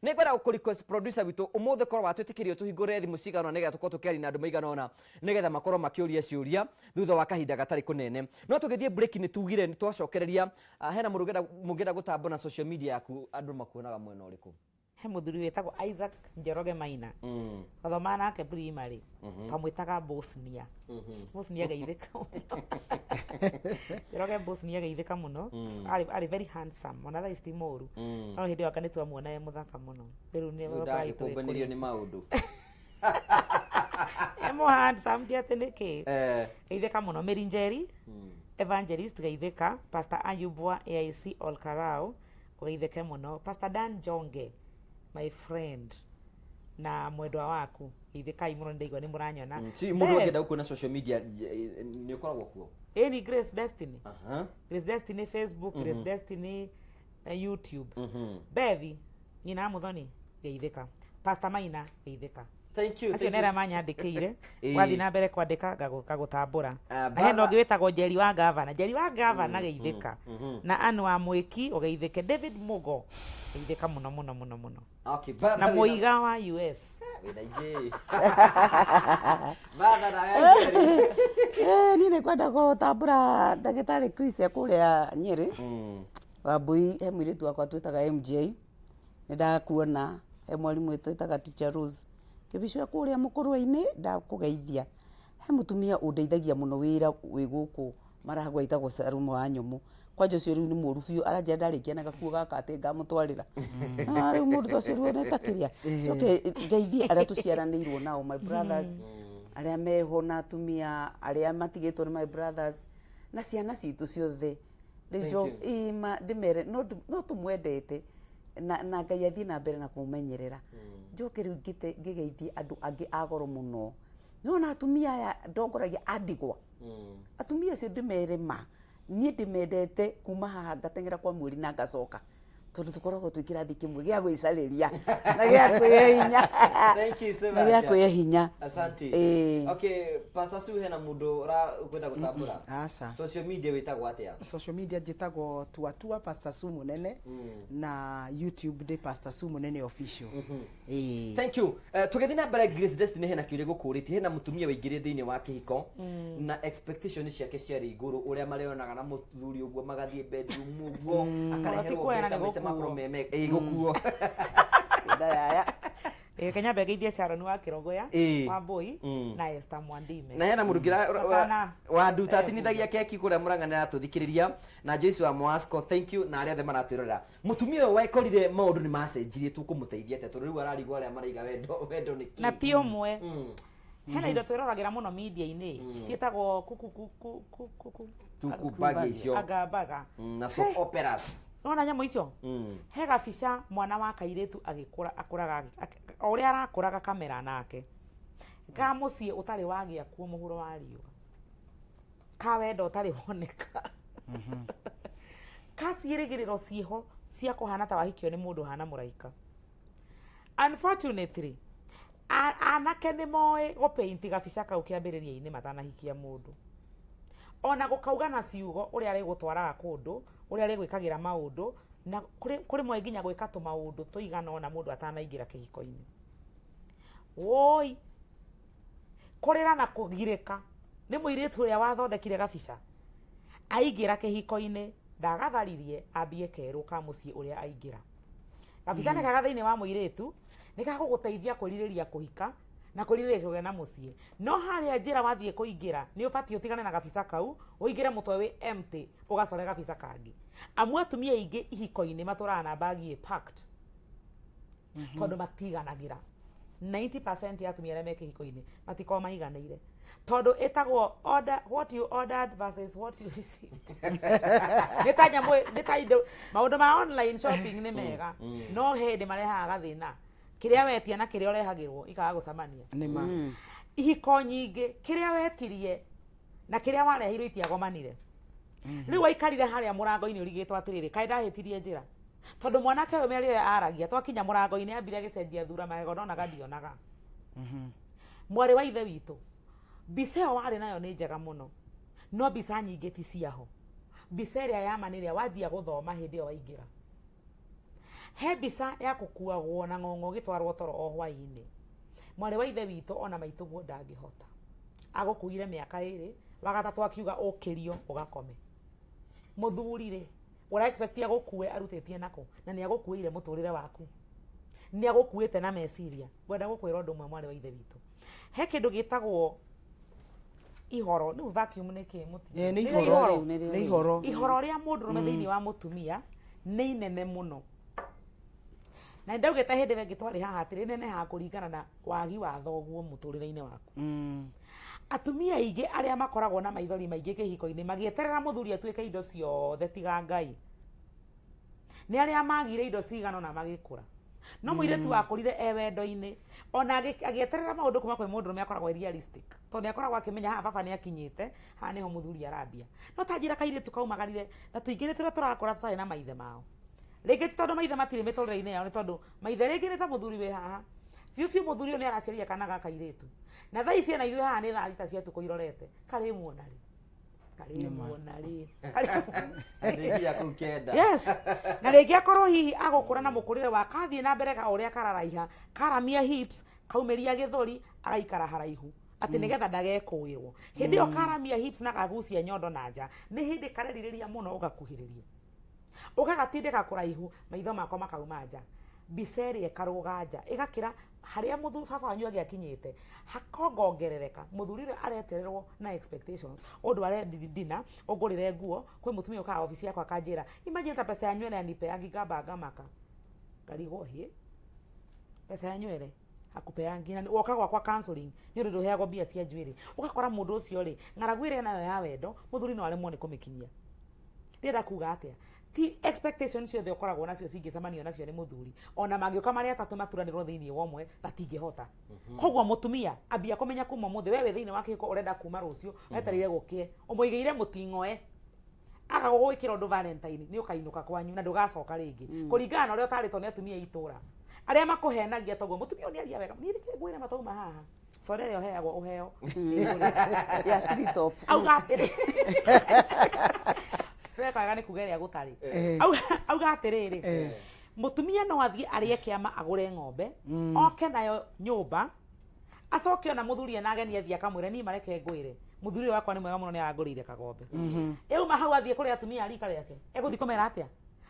Nĩ ngwenda gũkũ request producer witũ ũmũthĩ korwo watwĩtĩkĩrio tũhingũre thimũ cigana ũna nĩgetha tũkorwo tũkĩaria na andũ maigana ũna nĩgetha makorwo makĩũria ciũria thutha wa kahinda gatarĩ kũnene. No tũgĩthiĩ break nĩ tugire nĩ twacokereria hena mũndũ mũngĩenda gũtambwo na social media yaku andũ makuonaga mwena ũrĩkũ? He mũthuri wĩtagwo Isaac Njoroge Maina. Twathomaga nake primary. Twamwĩtaga Bosnia. Bosnia geithĩka mũno. Njoroge Bosnia geithĩka mũno. Arĩ very handsome. Ona thaa ici ti mũru. No hĩndĩ ĩyo anga nĩ twamuona e mũthaka mũno. Rĩu nĩ Rĩu ndagĩkũmbanĩrio nĩ maũndũ. E mũ handsome ti atĩ nĩkĩ. Eh. Geithĩka mũno. Mary Njeri, Evangelist geithĩka. Pastor Ayub wa AIC Olkarau ũgeithĩke mũno. Pastor Dan Njonge, my friend na mwendwa waku, geithĩkai mũno, nĩndaigua nĩ mũranyona. Si mũndũ Bev, angĩenda gũkuona social media nĩ ũkoragwo kuo? Ĩni Grace Destiny. Grace Destiny Facebook, Grace Destiny YouTube. Bethi, nyina wa Muthoni, geithĩka. Pastor Maina, geithĩka. Thank you. Acio Thank nĩ arĩa you. manyandĩkĩire. Ĩĩ. Wathiĩ na mbere kwandĩka ngagũtambũra. Ah, Na hena Baba- ũngĩ wĩtagwo Njeri wa Gavana. Njeri wa Gavana geithĩka. Na Ann wa Mwĩki ũgeithĩke. David Mugo geithĩka mũno mũno mũno mũno. Okay, Baba Na wĩna- Mũiga wa US. Wĩna ingĩ. Baba na Njeri. Eh, niĩ nĩ kwenda gũtambũra ndagĩtarĩ Chris e kũrĩa Nyĩrĩ. Wambui he mũirĩtu wakwa twĩtaga MJ. Nĩ ndakuona. He mwarimũ twĩtaga Teacher Rose. Kĩbico e kũrĩa mũkũrwe-inĩ ndakũgeithia. He mũtumia ũndeithagia mũno wĩra wĩ gũkũ Maragwa etagwo Salome wa Nyũmũ. Kwanja ũcio rĩu nĩ mũru biũ aranjĩra ndarĩkia na gakuo gaka atĩ ngamũtwarĩra. Ah, rĩu mũndũ ta ũcio rĩu nĩ ta kĩrĩa. Njoke ngeithie arĩa tũciaranĩirwo nao my brothers, arĩa meho na atumia, arĩa matigĩtwo nĩ my brothers, na ciana citũ ciothe. Rĩu Thank njo you. ĩĩ ma ndĩmere no tũmwendete na Ngai athiĩ na mbere na kũmũmenyerera. Njoke rĩu ngĩte ngĩgeithie andũ angĩ a goro mũno. Nĩwona atumia aya ndongoragia a ndigwa. Atumia acio ndĩmere ma, niĩ ndĩmendete kuma haha ngateng'era kwa mweri na ngacoka. Tondũ tũkoragwo twĩ kĩrathi kĩmwe gĩa gwĩcarĩria na gĩa kwĩhe hinya. Thank you so Na gĩa much. kwĩhe hinya. Asante. Ĩĩ. Okay, Pastor Sue hena mũndũ ũkwenda gũtambũra? Aca. Social media wĩtagwo atĩa? Social media njĩtagwo Tuatua Pastor Sue Mũnene na YouTube ndĩ Pastor Sue Mũnene official. Ĩĩ. Thank you. Tũgĩthiĩ na mbere Grace Destiny hena kĩũria gũkũrĩtie hena mũtumia waingĩrire thĩinĩ wa kĩhiko na expectation ciake ciarĩ igũrũ ũrĩa marĩonaga na mũthuri ũguo magathiĩ bedroom ũguo akareherwo Ti kuoyana mbeca nĩ maica makorwo gũkuo. me mega. Ĩĩ, gũkuo. Ndayaya. Ĩĩ, Kenya mbegeithie Sharon wa Kĩrongoya Ĩĩ. wa Mbui na Esther Mwandime. Na hena mũndũ ũngĩ Matana. wa nduta atinithagia keki kũrĩa Mũrang'a nĩ aratũthikĩrĩria na Joyce wa Moasco thank you na arĩa othe maratwĩrorera. Mũtumia ũyũ wekorire maũndũ nĩ macenjirie tũkũmũteithia atĩa tondũ rĩu ararigwo arĩa maraiga wendo wendo nĩ kĩ. Na ti ũmwe. Hena indo twĩroragĩra mũno media-inĩ ciĩtagwo kuku kuku kuku Kuku bag icio. Agambaga. Na soap operas. Nĩwona nyamũ icio? He gabica mwana wa kairĩtu agĩkũra akũraga o ũrĩa arakũra gakamera nake. Ga mũciĩ ũtarĩ wagĩa kuo mũhuro wa riũa. Ka wendo ũtarĩ woneka. Ka ciĩrĩgĩrĩro ciĩho cia kũhana ta wahikio nĩ mũndũ ũhana mũraika. Unfortunately, anake nĩ moĩ gũpaint gabica kau kĩambĩrĩria-inĩ matanahikia mũndũ. Ona gũkauga na ciugo ũrĩa arĩgũtwaraga kũndũ, ũrĩa arĩgwĩkagĩra maũndũ, na kũrĩ moĩ nginya gwĩka tũmaũndũ tũigana ũna mũndũ atanaingĩra kĩhiko-inĩ. Woi, kũrĩra na kũgirĩka nĩ mũirĩtu ũrĩa wathondekire gabica aingĩra kĩhiko-inĩ ndagatharirie ambie kerũ ka mũciĩ ũrĩa aingĩra. Gabica nĩ kega thĩinĩ wa mũirĩtu, nĩ gagũgũteithia kwĩrirĩria kũhika na kwĩrirĩria kũgĩa na mũciĩ. No harĩa njĩra wathiĩ kũingĩra nĩ ũbatiĩ ũtigane na gabica kau, ũingĩre mũtwe wĩ empty ũgacore gabica kangĩ. Amu atumia aingĩ ihiko-inĩ matũraga na bag ĩ packed tondũ matiganagĩra. 90% ya atumia arĩa me kĩhiko-inĩ matikoragwo maiganĩire tondũ ĩtagwo order, what you ordered versus what you received. Nĩ ta nyamũ, nĩ ta indo, maũndũ ma online shopping nĩ mega no he hĩndĩ marehaga gathĩna, kĩrĩa wetia na kĩrĩa ũrehagĩrwo ikaga gũcemania. Nĩ ma. Ihiko nyingĩ kĩrĩa wetirie na kĩrĩa wareheirwo itiagomanire. Rĩu waikarire harĩa mũrango-inĩ ũrigĩtwo atĩrĩrĩ, kaĩ ndahĩtirie njĩra? Tondũ mwanake ũyũ mĩario ĩyo aragia twakinya mũrango-inĩ ambire agĩcenjia thura magego ndonaga ndionaga. Mwarĩ wa ithe witũ, mbica ĩyo warĩ nayo nĩ njega mũno, no mbica nyingĩ ti ciaho. Mbica ĩrĩa ya ma nĩ ĩrĩa wanjia gũthoma hĩndĩ ĩyo waingĩra. He mbica ya gũkuagwo na ng'ong'o ũgĩtwarwo toro o hwaĩ-inĩ. Mwarĩ wa ithe witũ ona maitũguo ndangĩhota. Agũkuire mĩaka ĩrĩ, wa gatatũ akiuga ũkĩrio ũgakome. Mũthuri rĩ, ũra expect agũkue arutĩtie nakũ? Na nĩ agũkuĩire mũtũrĩre waku. Nĩ agũkuĩte na meciria. Ngwenda gũkwĩra ũndũ ũmwe mwarĩ wa ithe witũ. He kĩndũ gĩtagwo ihoro. Rĩu vacuum nĩ kĩ mũtino? Eh, nĩ Nĩ ihoro. Rĩu nĩrĩo Nĩ ihoro. Ihoro rĩa mũndũrũme thĩinĩ wa mũtumia nĩ inene mũno. Na nĩndaugĩte hĩndĩ ĩyo ĩngĩ twarĩ haha atĩ rĩnenehaga kũringana na wagi wa thoguo mũtũrĩre-inĩ waku. Atumia aingĩ arĩa makoragwo na maithori maingĩ kĩhiko-inĩ magĩeterera mũthuri atuĩke indo ciothe tiga Ngai, nĩ arĩa magire indo cigana ũna magĩkũra. No mũirĩtu wakũrire e wendo-inĩ, ona agĩeterera maũndũ kuma kwĩ mũndũrũme akoragwo e realistic, tondũ nĩ akoragwo akĩmenya haha baba nĩ akinyĩte, haha nĩho mũthuri arambia. No ta njĩra kairĩtu kaumagarire, na tũingĩ nĩ tũrĩa tũrakũra tũtarĩ na maithe mao. Rĩngĩ ti tondũ maithe matirĩ mĩtũrĩre-inĩ yao, nĩ tondũ maithe rĩngĩ nĩ ta mũthuri wĩ haha. Biũ biũ mũthuri ũyũ nĩ araciarire kana ga kairĩtu. Na thaa ici ena ithuĩ haha nĩ thaa thita cia ũtukũ irorete. Karĩmuona rĩ? Karĩmuona rĩ? Rĩngĩ kũu kenda. Yes. Na rĩngĩ akorwo hihi agũkũra na mũkũrĩre wa kathiĩ na mbere ka ũrĩa kararaiha, karamia hips, kaumĩria gĩthũri, agaikara haraihu. Atĩ nĩgetha ndagekũĩrwo. Hĩndĩ ĩyo karamia hips na kagucia nyondo na nja, nĩ hĩndĩ karerirĩria mũno ũgakuhĩrĩria. Ũgagatindĩka kũraihu, maitho makwa makauma nja. Mbica ĩrĩa ĩkarũga nja, ĩgakĩra harĩa mũthuri baba wanyu angĩakinyĩte, hakongongerereka. Mũthuri ũrĩa aretererwo na expectations, ũndware dinner, ũngũrĩre nguo, kwĩ mũtumia ũkaga obici yakwa akanjĩra, imagine ta pesa ya nywele anipeangi ngamba ngamaka. Ngarigwo hĩ, pesa ya nywele hakupeangi, na woka gwakwa counseling nĩ ũndũ ndũheagwo mbia cia njuĩrĩ. Ũgakora mũndũ ũcio rĩ, ng'aragu ĩrĩa enayo ya wendo, mũthuri no aremwo nĩ kũmĩkinyia. Ndĩrenda kuga atĩa? Ti expectations ciothe ũkoragwo nacio cingĩcemanio nacio nĩ mũthuri. Ona mangĩũka marĩ atatũ maturanĩrwo thĩinĩ wa ũmwe, matingĩhota. Koguo mũtumia, ambia kũmenya kuma ũmũthĩ, we wĩ thĩinĩ wa kĩhiko ũrenda kuma rũciũ, wetereire gũkĩe. Ũmũigĩire mũting'oe. Aga gũgwĩkĩra ũndũ Valentine, nĩ ũkainũka kwanyu na ndũgacoka rĩngĩ. Kũringana na ũrĩa ũtarĩtwo nĩ atumia a itũra. Arĩa makũhenagia toguo, mũtumia ũyũ nĩ aria wega, niĩ nĩkĩĩ ngwĩre matauma haha. Soda ĩrĩa ũheagwo ũheo. Ya three top. Auga atĩrĩ. Weka wega nĩ kuga ĩrĩa gũtarĩ. Auga atĩrĩrĩ, mũtumia no athiĩ arĩe kĩama agũre ng'ombe, oke nayo nyũmba, acoke ona mũthuri ena ageni athiĩ akamwĩre niĩ mareke ngwĩre, mũthuri ũyũ wakwa nĩ mwega mũno nĩ arangũrĩire kagombe. Yauma hau athiĩ kũrĩ atumia a rika rĩake, egũthiĩ kũmera atĩa?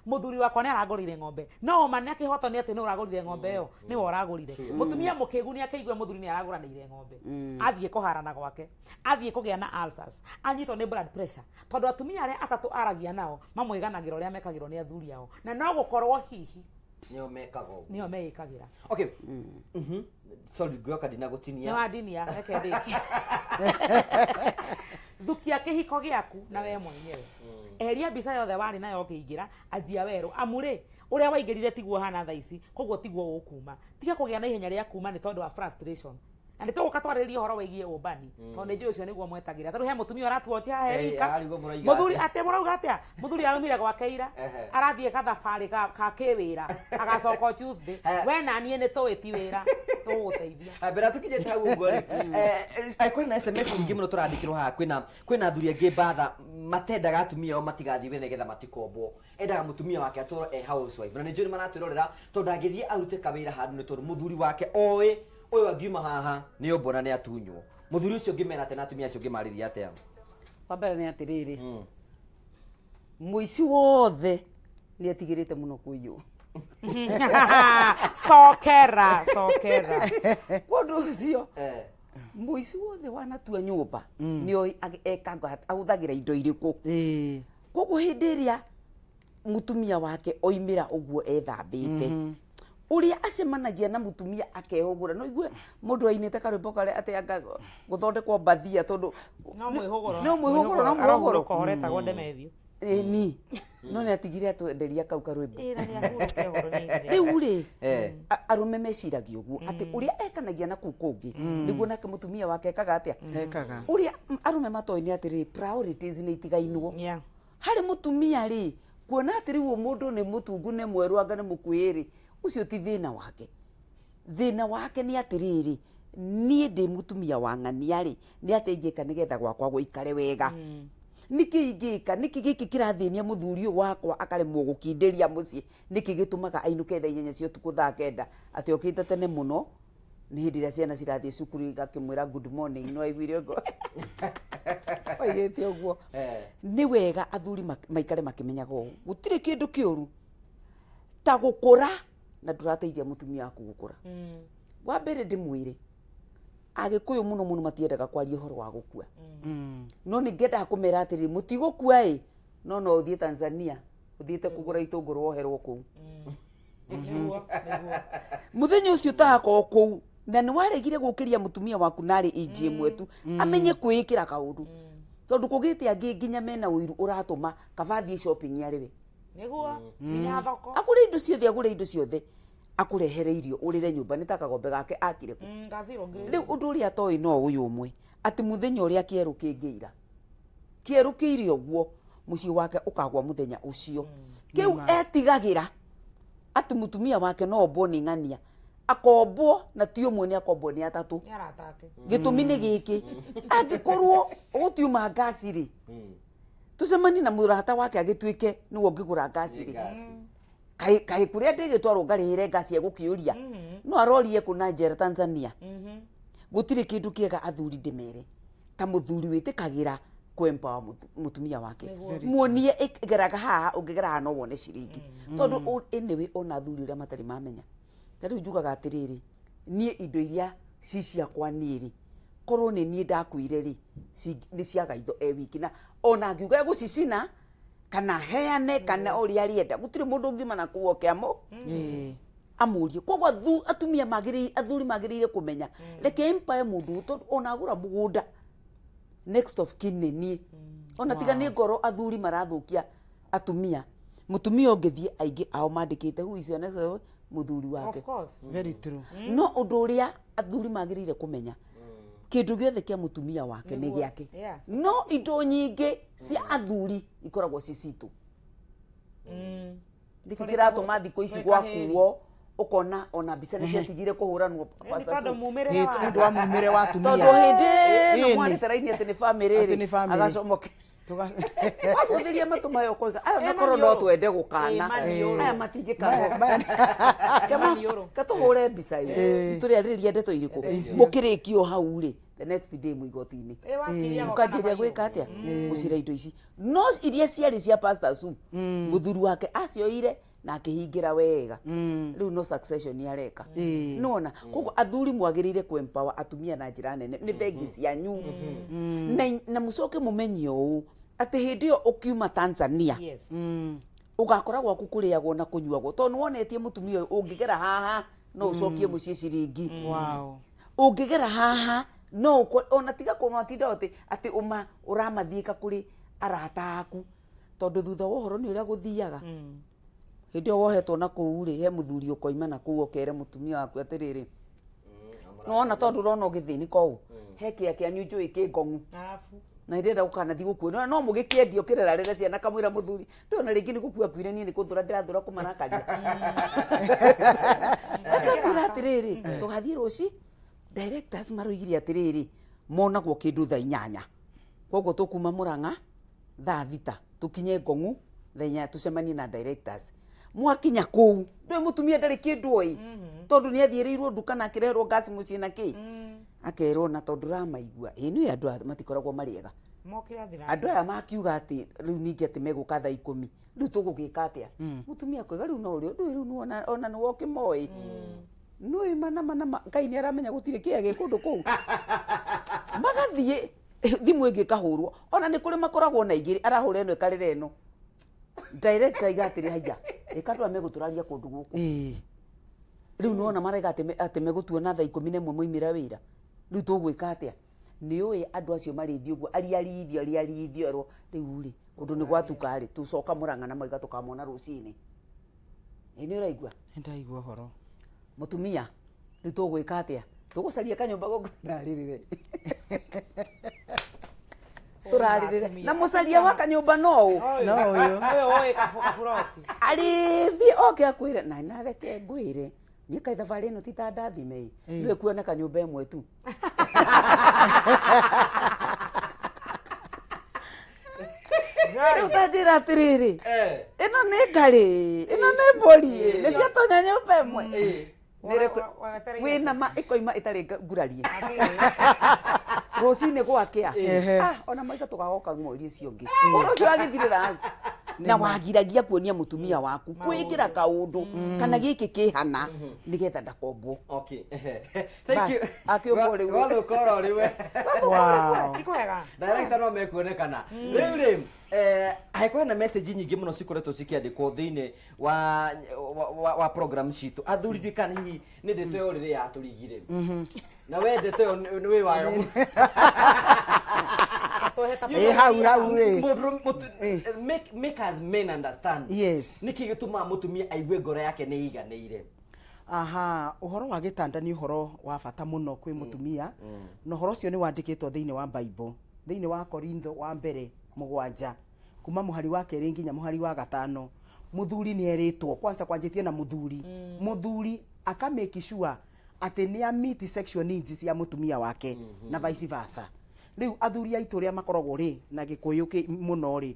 Mũthuri wakwa nĩ arangũrĩire ng'ombe. No ũma na kĩhoto nĩ atĩ nĩ ũragũrire ng'ombe ĩyo, nĩwe ũragũrire. Mũtumia mũkĩgu nĩ akĩigue mũthuri nĩ aragũranĩire ng'ombe. Athiĩ kũharana gwake, athiĩ kũgĩa na ulcers, anyitwo nĩ blood pressure. Tondũ atumia arĩa atatũ aragia nao mamwĩganagĩra ũrĩa mekagĩrwo nĩ athuri ao. Na no gũkorwo hihi Nĩo mekaga ũguo. nĩo meĩkagĩra. Okay. Sorry, ngwĩhoka ndinagũtinia. Nĩ wandinia, reke ndĩkie. Thukia kĩhiko gĩaku na we mwenyewe. Eheria mbica yothe warĩ nayo ũkĩingĩra, anjia werũ. Amu rĩ, ũrĩa waingĩrire tiguo ũhana thaa ici, koguo tiguo ũkuma. Tiga kũgĩa na ihenya rĩa kuma nĩ tondũ wa frustration. Na nĩ tũgũka twarĩrĩrie ũhoro wĩgiĩ ũmbani, tondũ nĩ njũĩ ũcio nĩguo mwetagĩra. Tarĩu he mũtumia ũratuotia haha e wika. Arigwo mũrauga Mũthuri atĩa? atĩ mũrauga atĩa? Mũthuri araumire gwake ira, arathiĩ gathabarĩ ka kĩwĩra, agacoka o Tuesday. We na niĩ nĩ tũĩ ti wĩra, tũgũgũteithia. Mbere tũkinyĩte hau ũguo rĩ, kwĩna na SMS nyingĩ mũno tũrandĩkĩrwo haha, kwĩna athuri angĩ mbatha matendaga atumia ao matigathiĩ wĩra nĩgetha matikombwo. Endaga mũtumia wake atũrwo e housewife. Na nĩ njũĩ nĩ maratwĩrorera tondũ ndangĩthiĩ arute kawĩra handũ nĩ tondũ mũthuri wake oĩ ũyũ angiuma haha nĩ ombwo na nĩ atunywo. Mũthuri ũcio ũngĩmera atĩa na atumia acio ũngĩmarĩria atĩa? Wa mbere nĩ atĩrĩrĩ, mũici wothe nĩ etigĩrĩte mũno kũiywo. Cokera, cokera. Kwa ũndũ ũcio, mũici wothe wanatua nyũmba nĩ oĩ ekaga ahũthagĩra indo irĩkũ. Koguo hĩndĩ ĩrĩa mũtumia wake oimĩra ũguo ethambĩte, ũrĩa acemanagia na mũtumia akehũgũra, no igue mũndũ ainĩte karwĩmbo karĩa atĩ anga gũthondekwo mbathia tondũ No mwĩhũgũro. no mwĩhũgũro, no mwĩhũgũro. Arahurũka ũhoro etagwo Demethiũ. Ĩni, no nĩ atigire atwenderia kau karwĩmbo. Ĩ, na nĩ ahurũke ũhoro nĩ ithe. Rĩu rĩ, arũme meciragia ũguo atĩ ũrĩa ekanagia na kũu kũngĩ nĩguo nake mũtumia wake ekaga atĩa. Ekaga. Ũrĩa arũme matoĩ nĩ atĩrĩrĩ, priorities nĩ itigainwo. Harĩ mũtumia rĩ, kuona atĩ rĩu mũndũ nĩ mũtungu nĩ mwerũ anga nĩ mũkuĩ rĩ, ũcio ti thĩna wake. Thĩna wake nĩ atĩrĩrĩ, niĩ ndĩ mũtumia wa ng'ania rĩ, nĩ atĩ ingĩka nĩgetha gwakwa gũikare wega. Nĩkĩ ingĩka? Nĩkĩ gĩkĩ kĩrathĩnia mũthuri ũyũ wakwa akaremwo gũkindĩria mũciĩ? Nĩkĩ gĩtũmaga ainũke thaa 8 cia ũtukũ, thaa 9, atĩ okĩte tene mũno? Nĩ hĩndĩ ĩrĩa ciana cirathiĩ cukuru, igakĩmwĩra good morning, no aiguire ũguo oigĩte ũguo. Nĩ wega athuri maikare makĩmenyaga ũũ, gũtirĩ kĩndũ kĩũru ta gũkũra na ndũrateithia mũtumia waku gũkũra. Wa mbere ndĩmwĩre, Agĩkũyũ mũno mũno matiendaga kwaria ũhoro wa gũkua, no nĩ ngĩendaga kũmera atĩrĩrĩ, mũtigũkua ĩ, no no ũthiĩ Tanzania ũthiĩte kũgũra itũngũrũ woherwo kũu. Nĩguo, nĩguo. Mũthenya ũcio ũtagakorwo kũu na nĩ waregire gũkĩria mũtumia waku narĩ inji ĩmwe tu amenye kwĩĩkĩra kaũndũ, tondũ kũgĩte angĩ nginya mena ũiru ũratũma kaba athiĩ shopping arĩ we. Nĩguo, nginya thoko. Agũre indo ciothe, agũre indo ciothe, akũrehere irio ũrĩre nyũmba nĩ ta kagombe gake akire kũ. Ga zero grade. Rĩu ũndũ ũrĩa atoĩ no ũyũ ũmwe, atĩ mũthenya ũrĩa kĩerũ kĩngĩira, kĩerũ kĩire ũguo, mũciĩ wake ũkagwa mũthenya ũcio. Kĩu etigagĩra atĩ mũtumia wake no ombwo nĩ ng'ania, akombwo na ti ũmwe, nĩ akombwo nĩ atatũ. Nĩ arata ake. Gĩtũmi nĩ gĩkĩ, angĩkorwo gũtiuma ngasi rĩ, tũcemanie na mũrata wake agĩtuĩke nĩwe ũngĩgũra ngasi rĩ, kaĩ kaĩ kũrĩa ndĩgĩtwarwo ngarĩhĩre ngasi egũkĩũria no arorie kũ na njera Tanzania. Gũtirĩ kĩndũ kĩega athuri ndĩmere ta mũthuri wĩtĩkagĩra kũ-empower mũtumia wake, muonie geraga haha, ũngĩgera haha no wone ciringi, tondũ anyway ona athuri ũrĩa matarĩ mamenya. Ta rĩu njugaga atĩrĩrĩ, niĩ indo iria ci ciakwa niĩ rĩ, korwo nĩ niĩ ndakuire rĩ, nĩ cia Gaitho e wiki, na ona angiuga egũcicina kana heane kana ũrĩa arĩenda, gũtirĩ mũndũ ũngiuma na kũu oke amũ amũrie. Koguo atumia magĩrĩire, athuri magĩrĩire kũmenya, reke empire mũndũ ũyũ, tondũ ona agũra mũgũnda, next of kin nĩ niĩ. Ona tiga nĩ ngoro athuri marathũkia atumia, mũtumia ũngĩthiĩ aingĩ ao mandĩkĩte who is your next of mũthuri wake. Of course. Very true. No ũndũ ũrĩa athuri magĩrĩire kũmenya, kĩndũ gĩothe kĩa mũtumia wake nĩ Nĩguo. gĩake, no indo nyingĩ cia athuri ikoragwo ci citũ. Nĩkĩ kĩratũma thikũ ici Twĩ kahĩĩ. gwakuo ũkona ona mbica nĩ ciatigire kũhũranwo, Nĩ Pastor tondũ Sue? mumĩrĩre Nĩ wa ũndũ wa mumĩre wa atumia. Tondũ hĩndĩ ĩno Ĩni. mwarĩte raini atĩ nĩ bamĩrĩ Atĩ nĩ rĩ, bamĩrĩ. agacomoke wacũthĩria matũ mayo ũkoiga aya Ĩ, nakorwo no maniũrũ. twende gũkana Ĩ, maniũrũ. aya matingĩkanwo. Maniũrũ. Katũhũre mbica ĩ, tũrĩarĩrĩria ndeto irĩkũ mũkĩrĩkio hau rĩ, the next day mwĩ igoti-inĩ. Ĩ, wakiri agoka na Mũkanjĩria mahiũ. gwĩka atĩa gũcira indo ici, no iria ciarĩ cia Pastor Sue, mũthuri wake acioire na akĩhingĩra wega. Rĩu no succession areka. Nona koguo athuri mwagĩrĩire kũ empower atumia na njĩra nene, nĩ bengi cianyu, na mũcoke mũmenye ũũ atĩ hĩndĩ ĩyo ũkiuma Tanzania, ũgakora gwaku kũrĩagwo na kũnyuagwo, tondũ nĩwonetie mũtumia ũyũ ũngĩgera haha no ũcokie mũciĩ ciringi, ũngĩgera haha no ona tiga kũmatinda atĩ atĩ ũma ũramathiĩka kũrĩ arata aku, tondũ thutha wa ũhoro nĩ ũrĩa gũthiaga. Hĩndĩ ĩyo wohetwo na kũu rĩ, he mũthuri ũkoima na kũu ũkere mũtumia waku atĩrĩrĩ, nĩwona tondũ ũrona ũgĩthĩnĩka ũũ, he kĩa kĩanyu njũĩ kĩ ngong'u Arabu. Na ndĩrenda gũkanathiĩ gũkuo no mũgĩkĩendia ũkĩrerarĩre ciana, kamwĩra mũthuri ndĩrona rĩngĩ nĩ gũkua kuire, niĩ nĩ kũthũra ndĩrathũra kũmarakaria. Akamwĩra atĩrĩrĩ, tũgathiĩ rũci, directors maroigire atĩrĩrĩ, monagwo kĩndũ thaa 8, koguo tũkuma Mũrang'a thaa 6, tũkinye Ngong'u thaa 8, tũcemanie na directors. Mwakinya kũu ndũĩ mũtumia ndarĩ kĩndũ oĩ, tondũ nĩ athiĩrĩirwo nduka na akĩreherwo ngasi mũciĩ na kĩ, akerwo na tondũ ramaigua ĩ nĩ andũ aya matikoragwo marĩ ega. Mokire thina. Andũ aya makiuga atĩ rĩu ningĩ atĩ megũka thaa 10, rĩu tũgũgĩka atĩa? Mũtumia akoiga rĩu no ũrĩa ndũĩ rĩu nĩwona ona nĩwe ũkĩmoĩ nũĩ mana mana ma Ngai nĩ aramenya gũtirĩ kĩa gĩ kũndũ kũu. Magathiĩ thimũ ĩngĩ ĩkahũrwo, ona nĩ kũrĩ makoragwo na igĩrĩ, arahũra ĩno ĩkarĩra ĩno. Director aiga atĩrĩ, haiya ĩka andũ aya megũtũraria kũndũ gũkũ. Rĩu nĩwona maraiga atĩ megũtuona thaa 11 moimĩra wĩra, rĩu tũgwĩka atĩa? Nĩ ũĩ andũ acio marĩthiĩ ũguo ariarithio ariarithio, erwo rĩu rĩ ũndũ nĩ gwatuka rĩ, tũcoka Mũrang'a na maiga tũkamona rũcinĩ. Ĩ nĩ ũraigua? Nĩndaigua ũhoro. Mũtumia rĩu tũgwĩka atĩa? Tũgũcaria kanyũmba gũkũ tũrarĩrĩre tũrarĩrĩre na mũcaria wa kanyũmba no ũ. No ũyũ. Ũyũ ũĩ kaburoti. Arĩthiĩ oke akwĩre na nareke ngwĩre niĩ kaĩ thabarĩ ĩno ti ta ndathime ĩ, nĩwe kuoneka nyũmba ĩmwe tu. Ũtanjĩra atĩrĩrĩ, Eh. ĩno nĩ ngarĩ, ĩno nĩ mbũri, nĩ ciatonya nyũmba ĩmwe. Eh. Nĩ ĩrĩkũ- Wetereire wĩna ma ĩkoima ĩtarĩ ngurarie rũcinĩ gwakĩa. Ah, ona maitho tũgagoka mweri ũcio ũngĩ, ũhoro ũcio wagĩthirĩra hau na wagiragia kuonia mũtumia waku kwĩkĩra kaũndũ kana gĩkĩ kĩhana nĩgetha ndakombwo. Okay. Thank Bas, you. akĩũmbwo rĩu. Gwathũka oro rĩu. Wow. Ti kwega. Director no mekuonekana. Rĩu rĩ, angĩkorwo hena message nyingĩ mũno cikoretwo cikĩandĩkwo thĩinĩ wa program citũ, athuri ndiũĩ kana hihi nĩ ndeto ya ũrĩrĩ yatũrigire na we ndeto ĩyo nĩ wĩ wayo mũno. Atũhe ta Ĩ, hau hau rĩ. Make us men understand. Yes. Nĩkĩ gĩtũmaga mũtumia aigue ngoro yake nĩ ĩiganĩire? Aha, ũhoro wa gĩtanda nĩ ũhoro wa bata mũno kwĩ mũtumia, na ũhoro ũcio nĩ wandĩkĩtwo thĩinĩ wa Bible, thĩinĩ wa Korintho wa mbere 7, kuma mũhari wa 2 nginya mũhari wa 5. Mũthuri nĩ erĩtwo kwanza, kwanjĩtie na mũthuri, mũthuri aka make sure atĩ nĩ a meet sexual needs cia mũtumia wake na vice versa. Rĩu athuri aitũ ũrĩa makoragwo rĩ na gĩkũyũ mũno rĩ,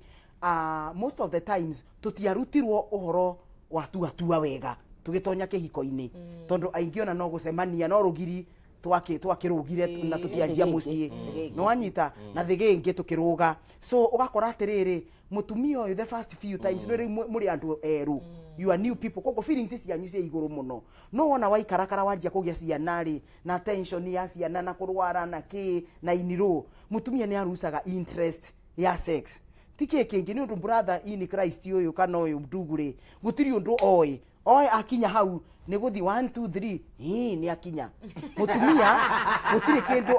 most of the times tũtiarutirwo ũhoro wa tuatua wega tũgĩtonya kĩhiko-inĩ, tondũ aingĩ ona no gũcemania no rũgiri twakĩrũgire na tũkĩanjia mũciĩ, nĩ wanyita na thĩgĩngĩ tũkĩrũga. So ũgakora atĩrĩrĩ, mũtumia ũyũ the first few times, no rĩu mũrĩ andũ erũ, you are new people, koguo feelings cianyu cia igũrũ mũno. No wona waikarakara wanjia kũgĩa ciana rĩ, na tension ya ciana na kũrwara na kĩ na inirũ, mũtumia nĩ arucaga interest ya sex. Ti kĩ kĩngĩ, nĩ ũndũ brother in Christ ũyũ kana ũyũ ndugu rĩ, gũtirĩ ũndũ oĩ oĩ akinya hau nĩ gũthi 1 2 3, ĩĩ nĩ akinya. Mũtumia gũtirĩ kĩndũ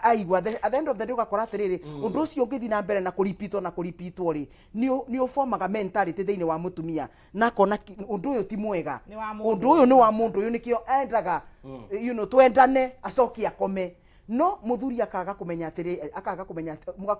aigua. At the end of the day ũgakora atĩrĩrĩ, ũndũ ũcio ũngĩthiĩ na mbere na kũripitwo na kũripitwo rĩ, nĩ ũbomaga mentality thĩinĩ wa mũtumia na akona ũndũ ũyũ ti mwega. Nĩ wa mũndũ. Ũndũ ũyũ nĩ wa mũndũ ũyũ, nĩkĩo endaga twendane acoke akome. No mũthuri akaga kũmenya atĩrĩ, akaga kũmenya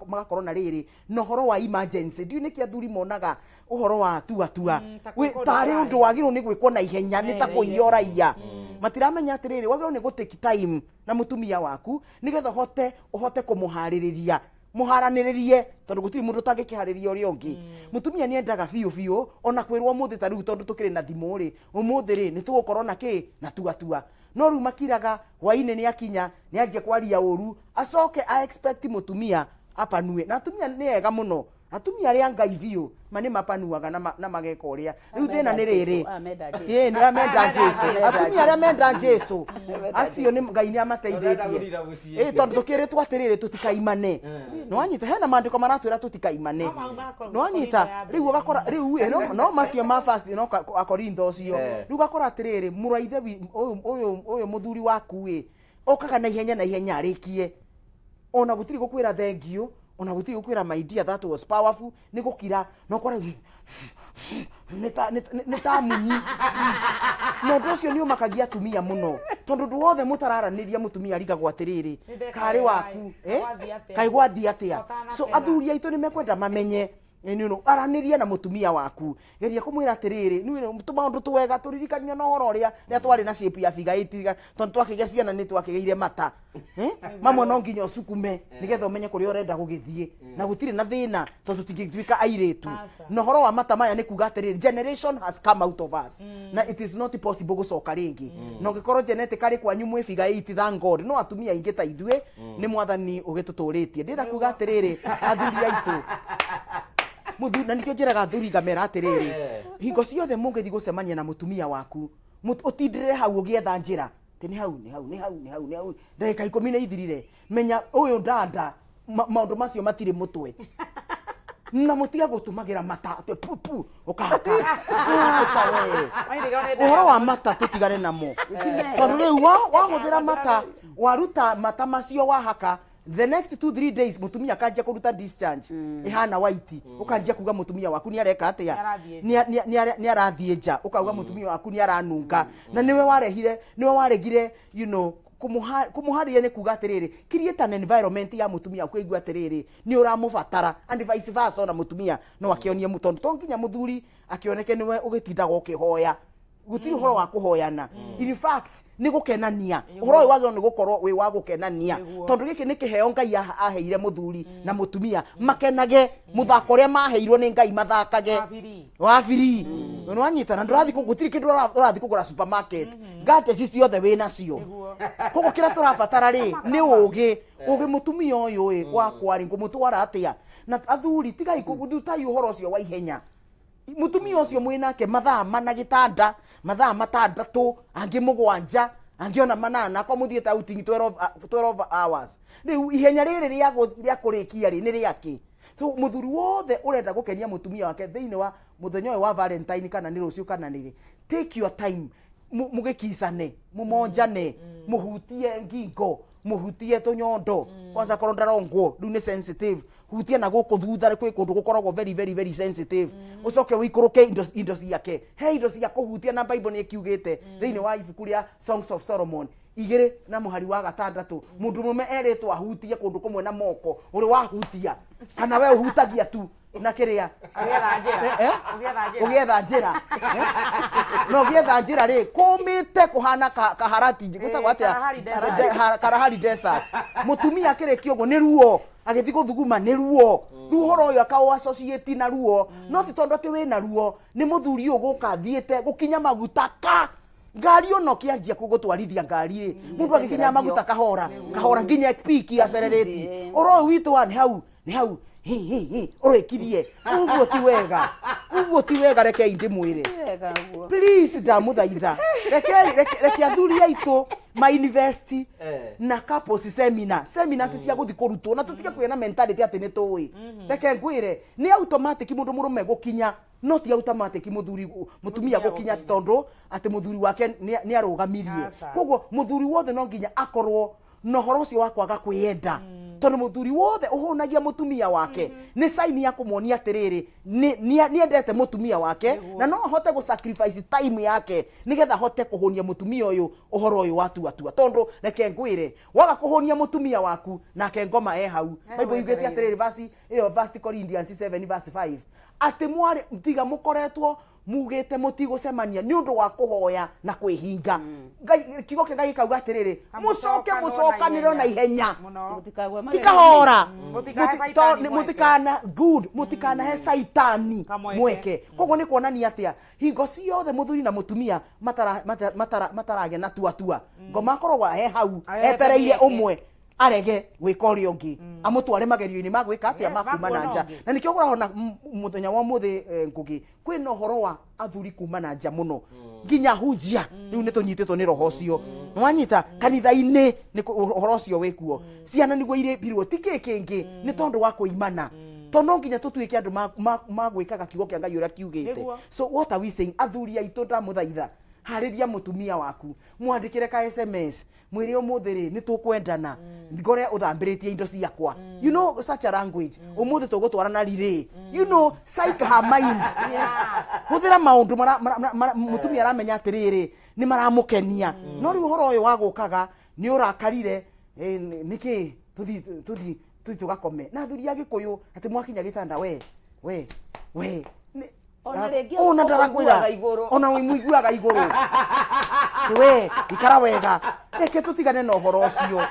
magakorwo na rĩrĩ na ũhoro wa emergency. Ndiũĩ nĩkĩ athuri monaga ũhoro wa tua tua ta Wĩ- gwĩkwo tarĩ ũndũ ũndũ wagĩrĩirwo nĩ gwĩkwo na ihenya, nĩ ta kũiya ũraiya. Matiramenya atĩrĩrĩ, wagĩrĩirwo nĩ gũ take time na mũtumia waku nĩgetha ũhote kũmũharĩrĩria, mũharanĩrĩrie, tondũ gũtirĩ mũndũ ũtangĩkĩharĩria ũrĩa ũngĩ. Mũtumia nĩ endaga biũ biũ ona kwĩrwo ũmũthĩ, ta rĩu tondũ tũkĩrĩ na thimũ rĩ, ũmũthĩ rĩ nĩ tũgũkorwo na kĩ na tua tua. No rĩu makiraga hwainĩ nĩ akinya, nĩ anjia kwaria ũru, acoke a expect mũtumia apanue. Na atumia nĩ ega mũno, atumia arĩa Ngai biũ ma nĩ mapanuaga na mageka ũrĩa. Rĩu thĩna nĩ rĩrĩ, Amenda Jesũ. ĩĩ nĩ amenda Jesũ, atumia arĩa menda Jesũ acio nĩ Ngai nĩ amateithĩtie. Ũrenda gũthira mũciĩ. Ĩĩ, tondũ tũkĩrĩtwo atĩrĩrĩ, tũtikaimane. Nĩ wanyita, hena maandĩko maratwĩra tũtikaimane. No mau ma Nĩ wanyita, Korintho ya mbere. rĩu ũgakora rĩu ĩ, no macio ma first no Akorintho ũcio. Rĩu ũgakora atĩrĩrĩ, mũrũ wa ithe ũyũ mũthuri waku ĩ, okaga na ihenya na ihenya arĩkie, ona gũtirĩ gũkwĩra thank you, ona gũtirĩ gũkwĩra my dear that was powerful, nĩ gũkira na ũkora nĩ ta munyi. Na ũndũ ũcio nĩ ũmakagia atumia mũno, tondũ ũndũ wothe mũtararanĩria, mũtumia arigagwo atĩrĩrĩ, Nĩ ndeka karĩ wega waku, ĩ, gwathiĩ atĩa? kaĩ gwathiĩ atĩa? So Ũtanakena. athuri aitũ nĩ mekwenda mamenye nĩ aranĩria na mũtumia waku, geria kũmwĩra atĩrĩrĩ, nĩ tũmaũndũ twega tũririkania na ũhoro ũrĩa rĩrĩa twarĩ na shape ya figure 8, tondũ twakĩgĩa ciana nĩ twakĩgĩire mata. Mamwe no nginya ũcukume nĩgetha ũmenye kũrĩa ũrenda gũgĩthiĩ, na gũtirĩ na thĩna tondũ tũtingĩtuĩka airĩtu. Aca. Na ũhoro wa mata maya nĩ kuga atĩrĩrĩ, generation has come out of us na it is not possible gũcoka rĩngĩ. Na ũngĩkorwo genetically kwanyu mwĩ figure 8, thank God. No atumia aingĩ ta ithuĩ nĩ mwathani ũgĩtũtũrĩtie. Ndĩrenda kuga atĩrĩrĩ, athuri aitũ, mũthuri, na nĩkĩo njĩraga athuri ngamera atĩrĩrĩ, hingo ciothe mũngĩthiĩ gũcemania na mũtumia waku, ũtindĩrĩre hau ũgĩetha njĩra atĩ nĩ hau nĩ hau nĩ hau nĩ hau nĩ hau, ndagĩka 10 nĩ ithirire, menya ũyũ ndanda maũndũ macio matirĩ mũtwe, na mũtige gũtũmagĩra mata atĩ pu pu ũkahaka. Aca we, ũhoro wa mata tũtigane namo, tondũ rĩu wahũthĩra mata, waruta mata macio wahaka, the next 2-3 days mũtumia akanjia kũruta discharge ĩhana white, ũkanjia kuga mũtumia waku nĩ areka atĩa? Nĩ arathiĩ. Nĩ arathiĩ nja, ũkauga mũtumia waku nĩ aranunga, na nĩwe warehire, nĩwe waregire kũmũharĩria. Nĩ kuga atĩrĩrĩ, create an environment ya mũtumia waku aigua atĩrĩrĩ nĩ ũramũbatara, and vice versa, ona mũtumia no akĩonie tondũ to nginya mũthuri akĩoneke nĩwe ũgĩtindaga ũkĩhoya. Gũtirĩ ũhoro wa kũhoyana. In fact, nĩ gũkenania. Ũhoro ũyũ wagĩrĩirwo nĩ gũkorwo wĩ wa gũkenania, tondũ gĩkĩ nĩ kĩheo Ngai aheire mũthuri na mũtumia makenage mũthako ũrĩa maheirwo nĩ Ngai mathakage. Wa free. Wa free. Nĩ wanyita na ndũrathiĩ gũtirĩ kĩndũ ũrathiĩ kũgũra supermarket, gadgets ciothe wĩ nacio. Koguo kĩrĩa tũrabatara rĩ nĩ ũgĩ, ũgĩ mũtumia ũyũ ĩ wakwa rĩ ngũmũtwara atĩa? Na athuri, tigai kũrutai ũhoro ũcio wa ihenya. Mũtumia ũcio mwĩnake mathaa mana gĩtanda, mathaa 6, angĩ 7, angĩ ona 8, akorwo mũthiĩte outing 12 hours. Rĩu ihenya rĩrĩ rĩa kũrĩkia rĩ nĩ rĩakĩ? So mũthuri wothe ũrenda gũkenia mũtumia wake thĩinĩ wa mũthenya ũyũ wa Valentine, kana nĩ rũciũ kana nĩ rĩ, take your time, mũgĩkicane, mũmonjane, mũhutie ngingo, mũhutie tũnyondo. Kwanza korwo ndarongwo rĩu nĩ sensitive, hutia na gũkũ thutha, kwĩ kũndũ gũkoragwo very very very sensitive. Ũcoke ũikũrũke indo ciake, he indo cia kũhutia. Na Bible nĩ ĩkiugĩte thĩinĩ wa ibuku rĩa Songs of Solomon 2 na mũhari wa 6, mũndũ mũrũme erĩtwo ahutie kũndũ kũmwe na moko. Ũrĩ wahutia kana we ũhutagia tu na kĩrĩa? Ũgĩetha njĩra. Eh, eh? Ũgĩetha njĩra. Ũgĩetha njĩra. Eh? Na ũgĩetha njĩra rĩ, kũmĩte kũhana kaharati gwĩtagwo atĩa? Kalahari Desert. Kalahari Desert. Mũtumia akĩrĩkia ũguo nĩ ruo, agĩthiĩ gũthuguma nĩ ruo. Rĩu ũhoro ũyũ akaũ associate na ruo, no ti tondũ atĩ wĩna ruo, nĩ mũthuri ũyũ gũka athiĩte gũkinya maguta ka ngari, ona ũkĩanjia gũtwarithia ngari rĩ, mũndũ agĩkinya maguta kahora kahora nginya piki accelerate. Ũhoro ũyũ witũ wa nĩ hau nĩ hau hi hi hi ũrĩkirie ũguo ti wega, ũguo ti wega. Rekei ndĩmwĩre. Wega ũguo. Please, ndamũthaitha, rekei reke athuri aitũ ma invest na couples seminar, seminars cia gũthiĩ kũrutwo, na tũtige kũgĩa na mentality atĩ nĩ tũĩ. Reke ngwĩre, nĩ automatic mũndũ mũrũme gũkinya, no ti automatic mũthuri mũtumia gũkinya atĩ tondũ atĩ mũthuri wake nĩ arũgamirie. Aca. Koguo mũthuri wothe no nginya akorwo na ũhoro ũcio wa kwaga kwĩyenda, tondũ mũthuri wothe ũhũnagia mũtumia wake nĩ sign ya kũmuonia atĩrĩrĩ, nĩ endete mũtumia wake na no ahote gũ sacrifice time yake nĩgetha ahote kũhũnia mũtumia ũyũ ũhoro ũyũ wa tua tua. Tondũ reke ngwĩre, waga kũhũnia mũtumia waku nake ngoma e hau. Bible yugĩte atĩrĩrĩ, verse ĩyo, First Corinthians 7 verse 5, atĩ mwarĩ tiga mũkoretwo mugĩte mũtigũcemania nĩ ũndũ wa kũhoya na kwĩhinga. Ngai, kiugo kĩa Ngai gĩkauga atĩrĩrĩ, mũcoke Kamũcokanwo mũcokanĩrwo na ihenya. Mũno. Mũtikagwe Ti kahora. Mũtikahe Caitani mweke. Mũtikana good, mũtikanahe Caitani Kamweke. mweke. Koguo nĩ kuonania atĩa? Hingo ciothe mũthuri na mũtumia mataragĩa na tua tua, ngoma akoragwo he hau Arehe etereire mĩeke. Ũmwe arege gwĩka ũrĩa ũngĩ, amũtware magerio-inĩ ma gwĩka atĩa? Yes, ma kuma na makuona nja. ũngĩ. Na nĩkĩo ũrona mũthenya wa ũmũthĩ, Ngũgĩ, kwĩna ũhoro wa athuri kuma na nja mũno, nginya hunjia rĩu nĩ tũnyitĩtwo nĩ roho ũcio. Nĩwanyita kanitha-inĩ nĩ ũhoro ũcio wĩkuo, ciana nĩguo irĩmbirwo, ti kĩ kĩngĩ, nĩ tondũ wa kũimana, tondũ no nginya tũtuĩke andũ ma gwĩkaga kiugo kĩa Ngai ũrĩa kiugĩte. Nĩguo. So what are we saying? Athuri aitũ, ndamũthaitha, harĩria mũtumia waku, mwandĩkĩre ka SMS, mwĩre ũmũthĩ rĩ nĩ tũkwendana, ngore ũthambĩrĩtie indo ciakwa, you know, such a language. Ũmũthĩ tũgũtwarana rirĩ, you know, psych her mind. Hũthĩra maũndũ mũtumia aramenya atĩrĩrĩ nĩ maramũkenia. No rĩu ũhoro ũyũ wa gũkaga nĩ ũrakarire, nĩkĩ tũthi tũthi tũthi tũgakome na athuri a Gĩkũyũ atĩ mwakinya gĩtanda, we we we Ona rĩngĩ Ona ndarakwĩra. ũmũiguaga igũrũ. Ona ũmũiguaga igũrũ. Atĩ we ikara wega, reke tũtigane na ũhoro ũcio.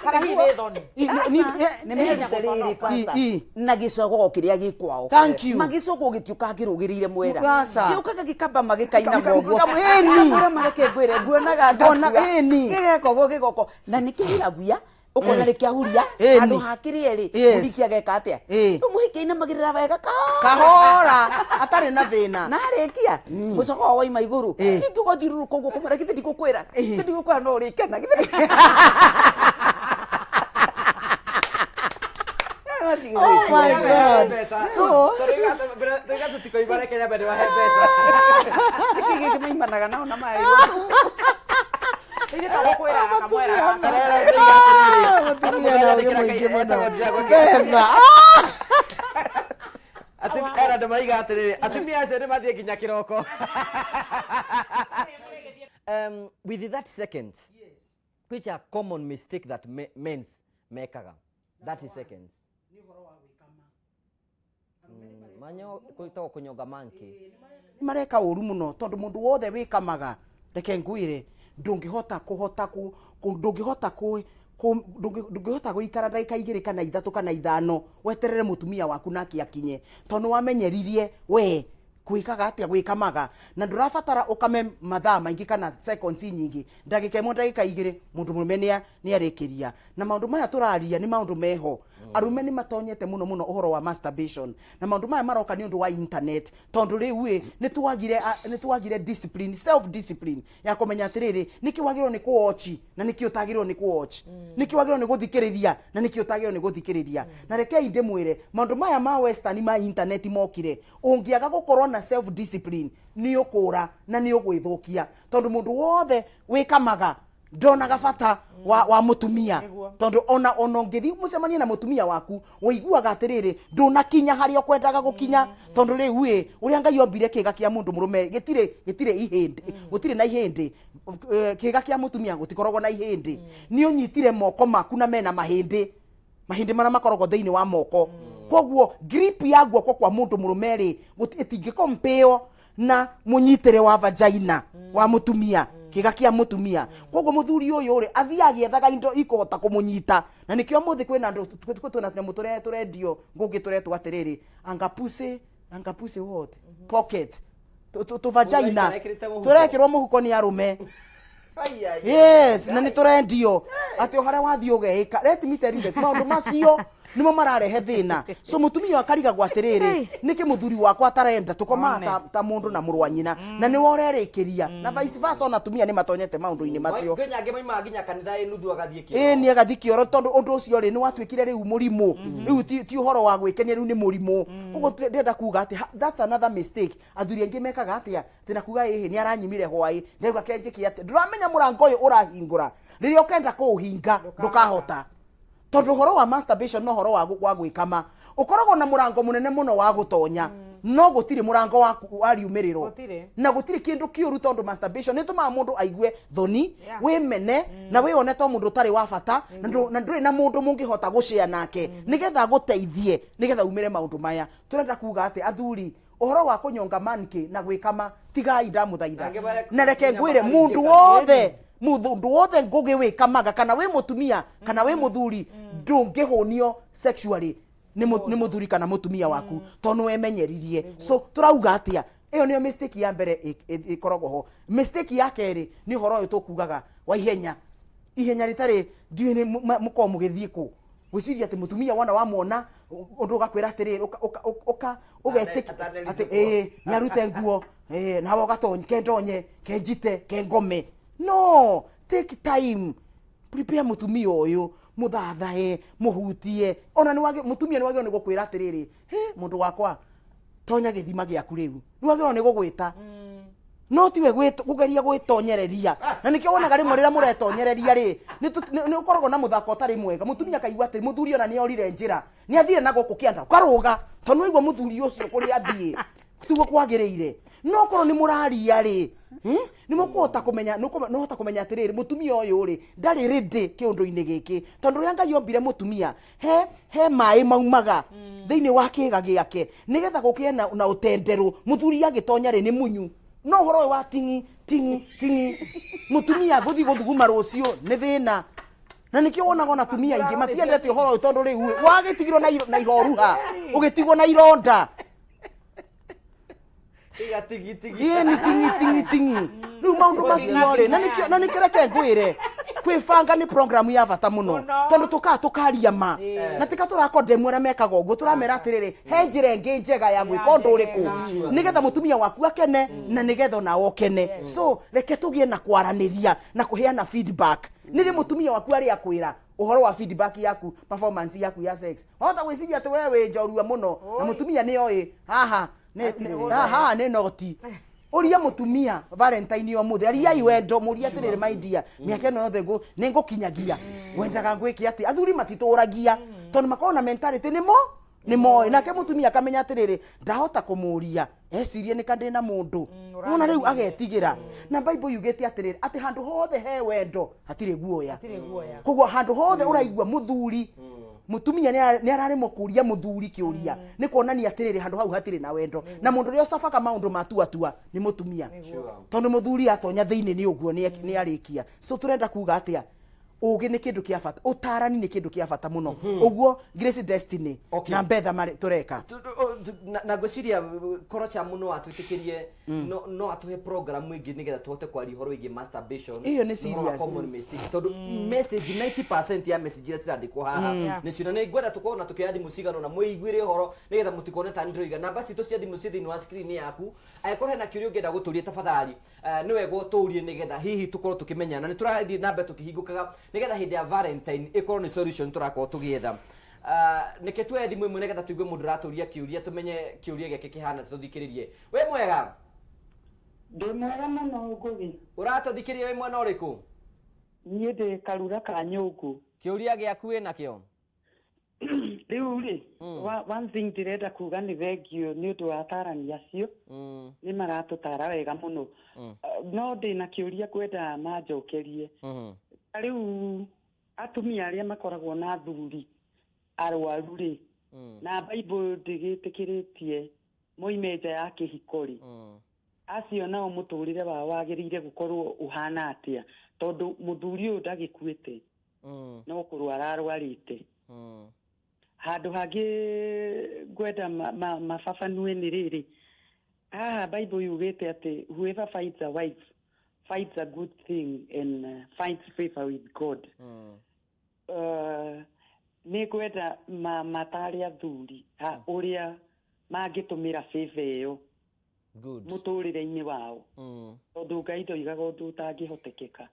Kana hihi nĩ thoni? Nĩ mĩrute rĩrĩ, pastor, na gĩcogoo kĩrĩa gĩ kwao. Thank you. Magĩcogoo gĩtiũkaga kĩrũgĩrĩire mwera. Aca. Gĩũkaga gĩkamba magĩkaina moguo. Ĩni. Mwĩra mareke ngwĩre nguonaga Ngona, ngakua. ĩni. Gĩgeka ũguo gĩgoko na nĩ kĩhiraguia ũkona nĩ kĩahuria Ĩni. handũ ha kĩrĩe rĩ, mũhiki ageka atĩa? Rĩu mũhiki ainamagĩrĩra wega kahora atarĩ na thĩna. Na arĩkia mũcogoo waima igũrũ, ningĩ ũgathiũrũrũka ũguo kũmwĩra, githĩ ndigũkwĩra, githĩ ndigũkwĩra no ũrĩkena, githĩ Oh my God. So Tuiga tũtikoima, reke nyambe ndĩmahe mbeca. Nĩkĩ gĩkĩ maimanaga nao na maĩ? Ithuĩ tũgũkwĩraga kamwera. Mũtumia na ũgĩ mũingĩ mũno mbeca. Era andũ maiga atĩrĩrĩ, atumia acio nĩ mathiĩ nginya kĩroko with 30 seconds, which are common mistake that mens mekaga? 30 seconds. Nĩ ũhoro wa gwĩkama. Manyo kwĩtagwo kũnyonga monkey. Nĩ mareka ũru mũno, tondũ mũndũ wothe wĩkamaga, reke ngwĩre, ndũngĩhota kũhota kũ, kũ- ndũngĩhota kũ, kũ- ndũngĩ- ndũngĩhota gũikara ndagĩka 2 kana 3 kana 5 weterere mũtumia waku nake akinye, tondũ nĩ wamenyeririe we gwĩkaga atĩa, gwĩkamaga, na ndũrabatara ũkame mathaa maingĩ kana seconds nyingĩ, ndagĩka 1 ndagĩka 2 mũndũ mũrũme nĩ arĩkĩria. Na maũndũ maya tũraria nĩ maũndũ meho, arũme nĩ matonyete mũno mũno ũhoro wa masturbation, na maũndũ maya maroka nĩ ũndũ wa internet, tondũ rĩu ĩ nĩ twagire discipline, self discipline ya kũmenya atĩrĩrĩ, nĩkĩ wagĩrĩirwo nĩ kũwatch na nĩkĩ ũtagĩrĩirwo nĩ kũwatch, nĩkĩ wagĩrĩirwo nĩ gũthikĩrĩria na nĩkĩ ũtagĩrĩirwo nĩ gũthikĩrĩria. Na rekei ndĩmwĩre, maũndũ maya ma western ma internet mokire, ũngĩaga gũkorwo na self discipline nĩ ũkũra na nĩ ũgwĩthũkia, tondũ mũndũ wothe wĩkamaga ndonaga bata wa mũtumia. Nĩguo. Tondũ ona ũngĩthiĩ mũcemanie na mũtumia waku, ũiguaga atĩrĩrĩ, ndũnakinya harĩa ũkwendaga gũkinya, tondũ rĩu ĩ ũrĩa Ngai ombire kĩga kĩa mũndũ mũrũme gĩtirĩ ihĩndĩ, gũtirĩ na ihĩndĩ. Kĩga kĩa mũtumia gũtikoragwo na ihĩndĩ. Nĩ ũnyitire moko maku na mena mahĩndĩ, mahĩndĩ marĩa makoragwo thĩinĩ wa moko. Koguo grip ya guoko kwa mũndũ mũrũme rĩ, ĩtingĩkompeo na mũnyitĩre wa vagina wa mũtumia, kĩga kĩa mũtumia. Koguo mũthuri ũyũ rĩ, athiĩ agĩethaga indo ikũhota kũmũnyita, na nĩkĩo mũthĩ kwĩna andũ twĩna tũnyamũ tũrĩa tũrendio ngũngĩ tũretwo atĩrĩrĩ, anga pussy, anga pussy what pocket, tũ vagina Mũndũ ekĩrĩte mũhuko. tũrekĩrwo mũhuko nĩ arũme. Yes, na nĩ tũrendio atĩ o harĩa wathiĩ ũgeĩka. Let me tell you that maũndũ macio nĩmo mararehe thĩna. So mũtumia akarigagwo atĩrĩrĩ, nĩkĩ mũthuri wakwa atarenda tũkomaga ta mũndũ na mũrũ wa nyina, na nĩwe ũrerĩkĩria, na vice versa, ona atumia nĩ matonyete maũndũ-inĩ macio. Kwĩ nyangĩ maimaga nginya kanitha ĩ nuthu agathiĩ kĩoro. Ĩĩ, nĩ agathiĩ kĩoro, tondũ ũndũ ũcio rĩ, nĩ watuĩkire rĩu mũrimũ. Rĩu ti ũhoro wa gwĩkenia, rĩu nĩ mũrimũ. Koguo ndĩrenda kuga atĩ that's another mistake athuri aingĩ mekaga atĩa, atĩ na kuga ĩhĩ nĩ aranyimire hwaĩ, ndauga kenjĩke atĩa. Ndũramenya mũrango ũyũ ũrahingũra, rĩrĩa ũkenda kũũhinga ndũkahota, tondũ ũhoro wa masturbation no ũhoro wa gwĩkama, ũkoragwo na mũrango mũnene mũno wa gũtonya, no gũtirĩ mũrango wa riumĩrĩro. Gũtirĩ. Na gũtirĩ kĩndũ kĩũru, tondũ masturbation nĩ ĩtũmaga mũndũ aigue thoni, wĩmene na wĩone to mũndũ ũtarĩ wa bata, na ndũrĩ na mũndũ mũngĩhota gũshare nake nĩgetha agũteithie nĩgetha umĩre maũndũ maya. Tũrenda kuga atĩ athuri, ũhoro wa kũnyonga manke na gwĩkama, tigai, ndamũthaitha. Angĩ mareka Na reke nginya ngwĩre, makaringĩka. mũndũ wothe ngũgĩ wĩkamaga, kana wĩ mũtumia kana wĩ mũthuri, ndũngĩhũnio sexually nĩ mũthuri kana mũtumia waku, tondũ nĩ wemenyeririe. So tũrauga atĩa? Ĩyo nĩyo mistake ya mbere ĩkoragwo ho. Mistake ya kerĩ nĩ ũhoro ũyũ tũkugaga wa ihenya, ihenya rĩtarĩ, ndiũĩ nĩ mũkorwo mũgĩthiĩ kũ, gwĩciria atĩ mũtumia wona wamuona ũndũ ũgakwĩra atĩrĩrĩ, ũka ũgetĩkia Atanarithũkwo. atĩ ĩĩ nĩ arute nguo, ĩĩ nawe ũgatonye kendonye kenjite kengome. No take time, prepare mũtumia ũyũ, mũthathae, mũhutie. Ona nĩ mũtumia nĩ wagĩrĩirwo nĩ gũkwĩra atĩrĩrĩ, he mũndũ wakwa, tonya gĩthima gĩaku rĩu, nĩ wagĩrĩirwo nĩ gũgwĩta, no tiwe kũgeria gwĩtonyereria. Na nĩkĩo wonaga rĩmwe rĩrĩa mũretonyereria rĩ, nĩ ũkoragwo na mũthako ũtarĩ mwega. Mũtumia akaigua atĩ mũthuri ona nĩ orire njĩra, nĩ athire na gũkũ kĩanda, ũkarũga tondũ waigua mũthuri ũcio kũrĩa athiĩ tiguo kwagĩrĩire. No korwo nĩ mũraria rĩ, nĩ mũkũhota kũmenya, nĩ ũhota kũmenya atĩrĩrĩ, mũtumia ũyũ rĩ ndarĩ ready kĩũndũ-inĩ gĩkĩ, tondũ ũrĩa Ngai ombire mũtumia, he maĩ maumaga thĩinĩ wa kĩga gĩake nĩgetha gũkĩe na ũtenderũ. Mũthuri agĩtonya rĩ, nĩ munyu, no ũhoro ũyũ wa tingi tingi tingi, mũtumia gũthiĩ gũthuguma rũciũ nĩ thĩna. Na nĩkĩo wonaga ona atumia aingĩ matiendete ũhoro ũyũ, tondũ rĩu wagĩtigirwo na ihoruha, ũgĩtigwo na ironda. Iga tigi tigi. Ĩĩ, nĩ tingi tingi tingi. Rĩu maũndũ macio rĩ, na nĩkĩo reke ngwĩre, kwĩbanga nĩ program ya bata mũno. Mũno. Tondũ tũkaga tũkaria ma na tika tũrakondemwo arĩa mekaga ũguo, tũramera atĩrĩrĩ, he njĩra ĩngĩ njega ya gwĩka ũndũ ũrĩkũ nĩgetha mũtumia waku akene na nĩgetha onawe ũkene. So reke tũgĩe na kwaranĩria na kũheana feedback. Nĩ rĩ mũtumia waku arĩ akwĩra ũhoro wa feedback yaku, performance yaku ya sex? Wahota gwĩciria atĩ we wĩ njorua mũno, na mũtumia nĩ oĩ haha haha nĩ noti. Ũria mũtumia Valentine ũmũthĩ, ariai wendo, mũrie atĩrĩrĩ, my dear, mĩaka ĩno yothe nĩ ngũkinyagia, wendaga ngwĩke atĩ? Athuri matitũragia tondũ makoragwo na mentality nĩmo nĩ moĩ. Nake mũtumia akamenya atĩrĩrĩ, ndahota kũmũria ecirie nĩ ka ndĩ na mũndũ. Wona rĩu agetigĩra. Na Bible yugĩte atĩrĩrĩ, atĩ handũ hothe he wendo hatirĩ guoya. Hatirĩ guoya. Koguo handũ hothe ũraigua mũthuri Mutumia nĩ araremwo kũria mũthuri kĩũria, nĩ kuonania atĩrĩrĩ, handũ hau hatirĩ na wendo, na mũndũ ũrĩa ũcabaga maũndũ ma tua nĩ mũtumia, tondũ mũthuri atonya thĩinĩ nĩ ũguo nĩ arĩkia. So tũrenda kuga atĩa? Ũgĩ nĩ kĩndũ kĩa bata, ũtarani nĩ kĩndũ kĩa bata mũno. Ũguo Grace Destiny na Betha marĩ tũreka. Na ngwĩciria korwo cha mũno atwĩtĩkĩrie no atũhe program ĩngĩ nĩgetha tũhote kwaria ũhoro wĩgiĩ masturbation Ĩyo nĩ na ũhoro wa serious. common mistakes, tondũ message 90% ya message iria cirandĩkwo haha nĩcio, na nĩ ngwenda tũkorwo na tũkĩoya thimũ cigana ũna mwĩiguĩre ũhoro nĩgetha mũtikone ta ndĩroiga. Namba citũ cia thimũ ciĩ thĩinĩ wa screen yaku. Angĩkorwo hena kĩũria ũngĩenda gũtũria, tafadhali, nĩ wega ũtũrie nĩgetha hihi tũkorwo tũkĩmenyana. Na nĩ tũrathiĩ na mbere tũkĩhingũkaga nĩgetha hĩndĩ ya Valentine ĩkorwo nĩ solution tũrakorwo tũgĩetha. Nĩkĩ tuoye thimũ ĩmwe nĩgetha tũigue mũndũ ũratũria kĩũria, tũmenye kĩũria gĩake kĩhana, tũthikĩrĩrie. Wĩ mwega? Ndĩ mwega mũno, Ngũgĩ. Ũratũthikĩrĩria wĩ mwena ũrĩkũ? Niĩ ndĩ Karura ka Nyũngũ. Kĩũria gĩaku wĩ nakĩo? Rĩu rĩ, one thing ndĩrenda kuga nĩ thengio nĩ ũndũ wa atarani acio, nĩ maratũtara wega mũno. No ndĩna kĩũria ngwenda manjokerie. Ta rĩu atumia arĩa makoragwo na athuri arwaru rĩ, na Bible ndĩgĩtĩkĩrĩtie moime nja ya kĩhiko rĩ, acio nao mũtũrĩre wao wagĩrĩire gũkorwo ũhana atĩa? Tondũ mũthuri ũyũ ndagĩkuĩte, no kũrwara arwarĩte. Handũ hangĩ ngwenda mababanue nĩ rĩrĩ haha Bible yugĩte atĩ whoever finds a wife finds a good thing and finds favor with God. Nĩ ngwenda matare athuri ũrĩa mangĩtũmĩra favor ĩyo mũtũrĩre-inĩ wao, tondũ Ngai ndoigaga ũndũ ũtangĩhotekeka.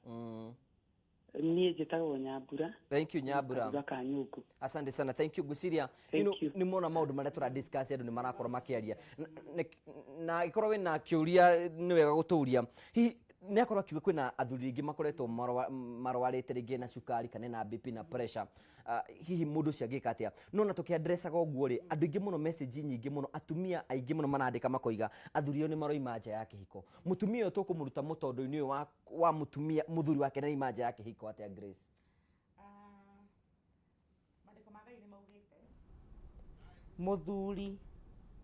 Niĩ njĩtagwo Nyambura. Thank you, Nyambura. Karura ka Nyũngũ. Asante sana, thank you. Ngwĩciria Thank you. Nĩ mona maũndũ marĩa tũra discuss, andũ nĩ marakorwo makĩaria. Na angĩkorwo wĩna kĩũria, nĩ wega gũtũria. Hihi nĩ akorwo akiuga kwĩna athuri aingĩ makoretwo marwarĩte rĩngĩ na cukari kana na BP na pressure. Hihi mũndũ ũcio angĩka atĩa? No na tũkĩandressaga ũguo rĩ, andũ aingĩ mũno, message nyingĩ mũno, atumia aingĩ mũno marandĩka makoiga athuri ao nĩ maroima nja ya kĩhiko. Mũtumia ũyũ tũkũmũruta mũtondo-inĩ ũyũ wa mũtumia mũthuri wake nĩ nja ya kĩhiko atĩa, Grace? Maandĩko ma Ngai nĩ maugĩte mũthuri,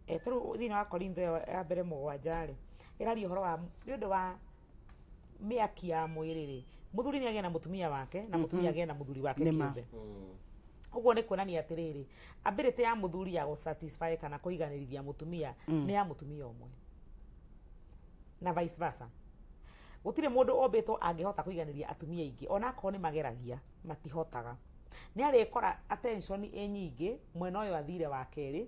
ta rĩu thĩinĩ wa Korintho ĩyo ya mbere 7 rĩ, ĩraria ũhoro wa nĩ ũndũ wa mĩaki ya mwĩrĩ rĩ, mũthuri nĩ agĩe na mũtumia wake na mũtumia agĩe na mũthuri wake Nĩma. kĩũmbe. Ũguo nĩ kuonania atĩrĩrĩ, ability ya mũthuri ya gũsatisfy kana kũiganĩrithia mũtumia nĩ ya mũtumia ũmwe na vice versa. Gũtirĩ mũndũ ũmbĩtwo angĩhota kũiganĩria atumia aingĩ, ona akorwo nĩ mageragia, matihotaga. Nĩ arĩkora attention ĩ nyingĩ mwena ũyũ athire wa kerĩ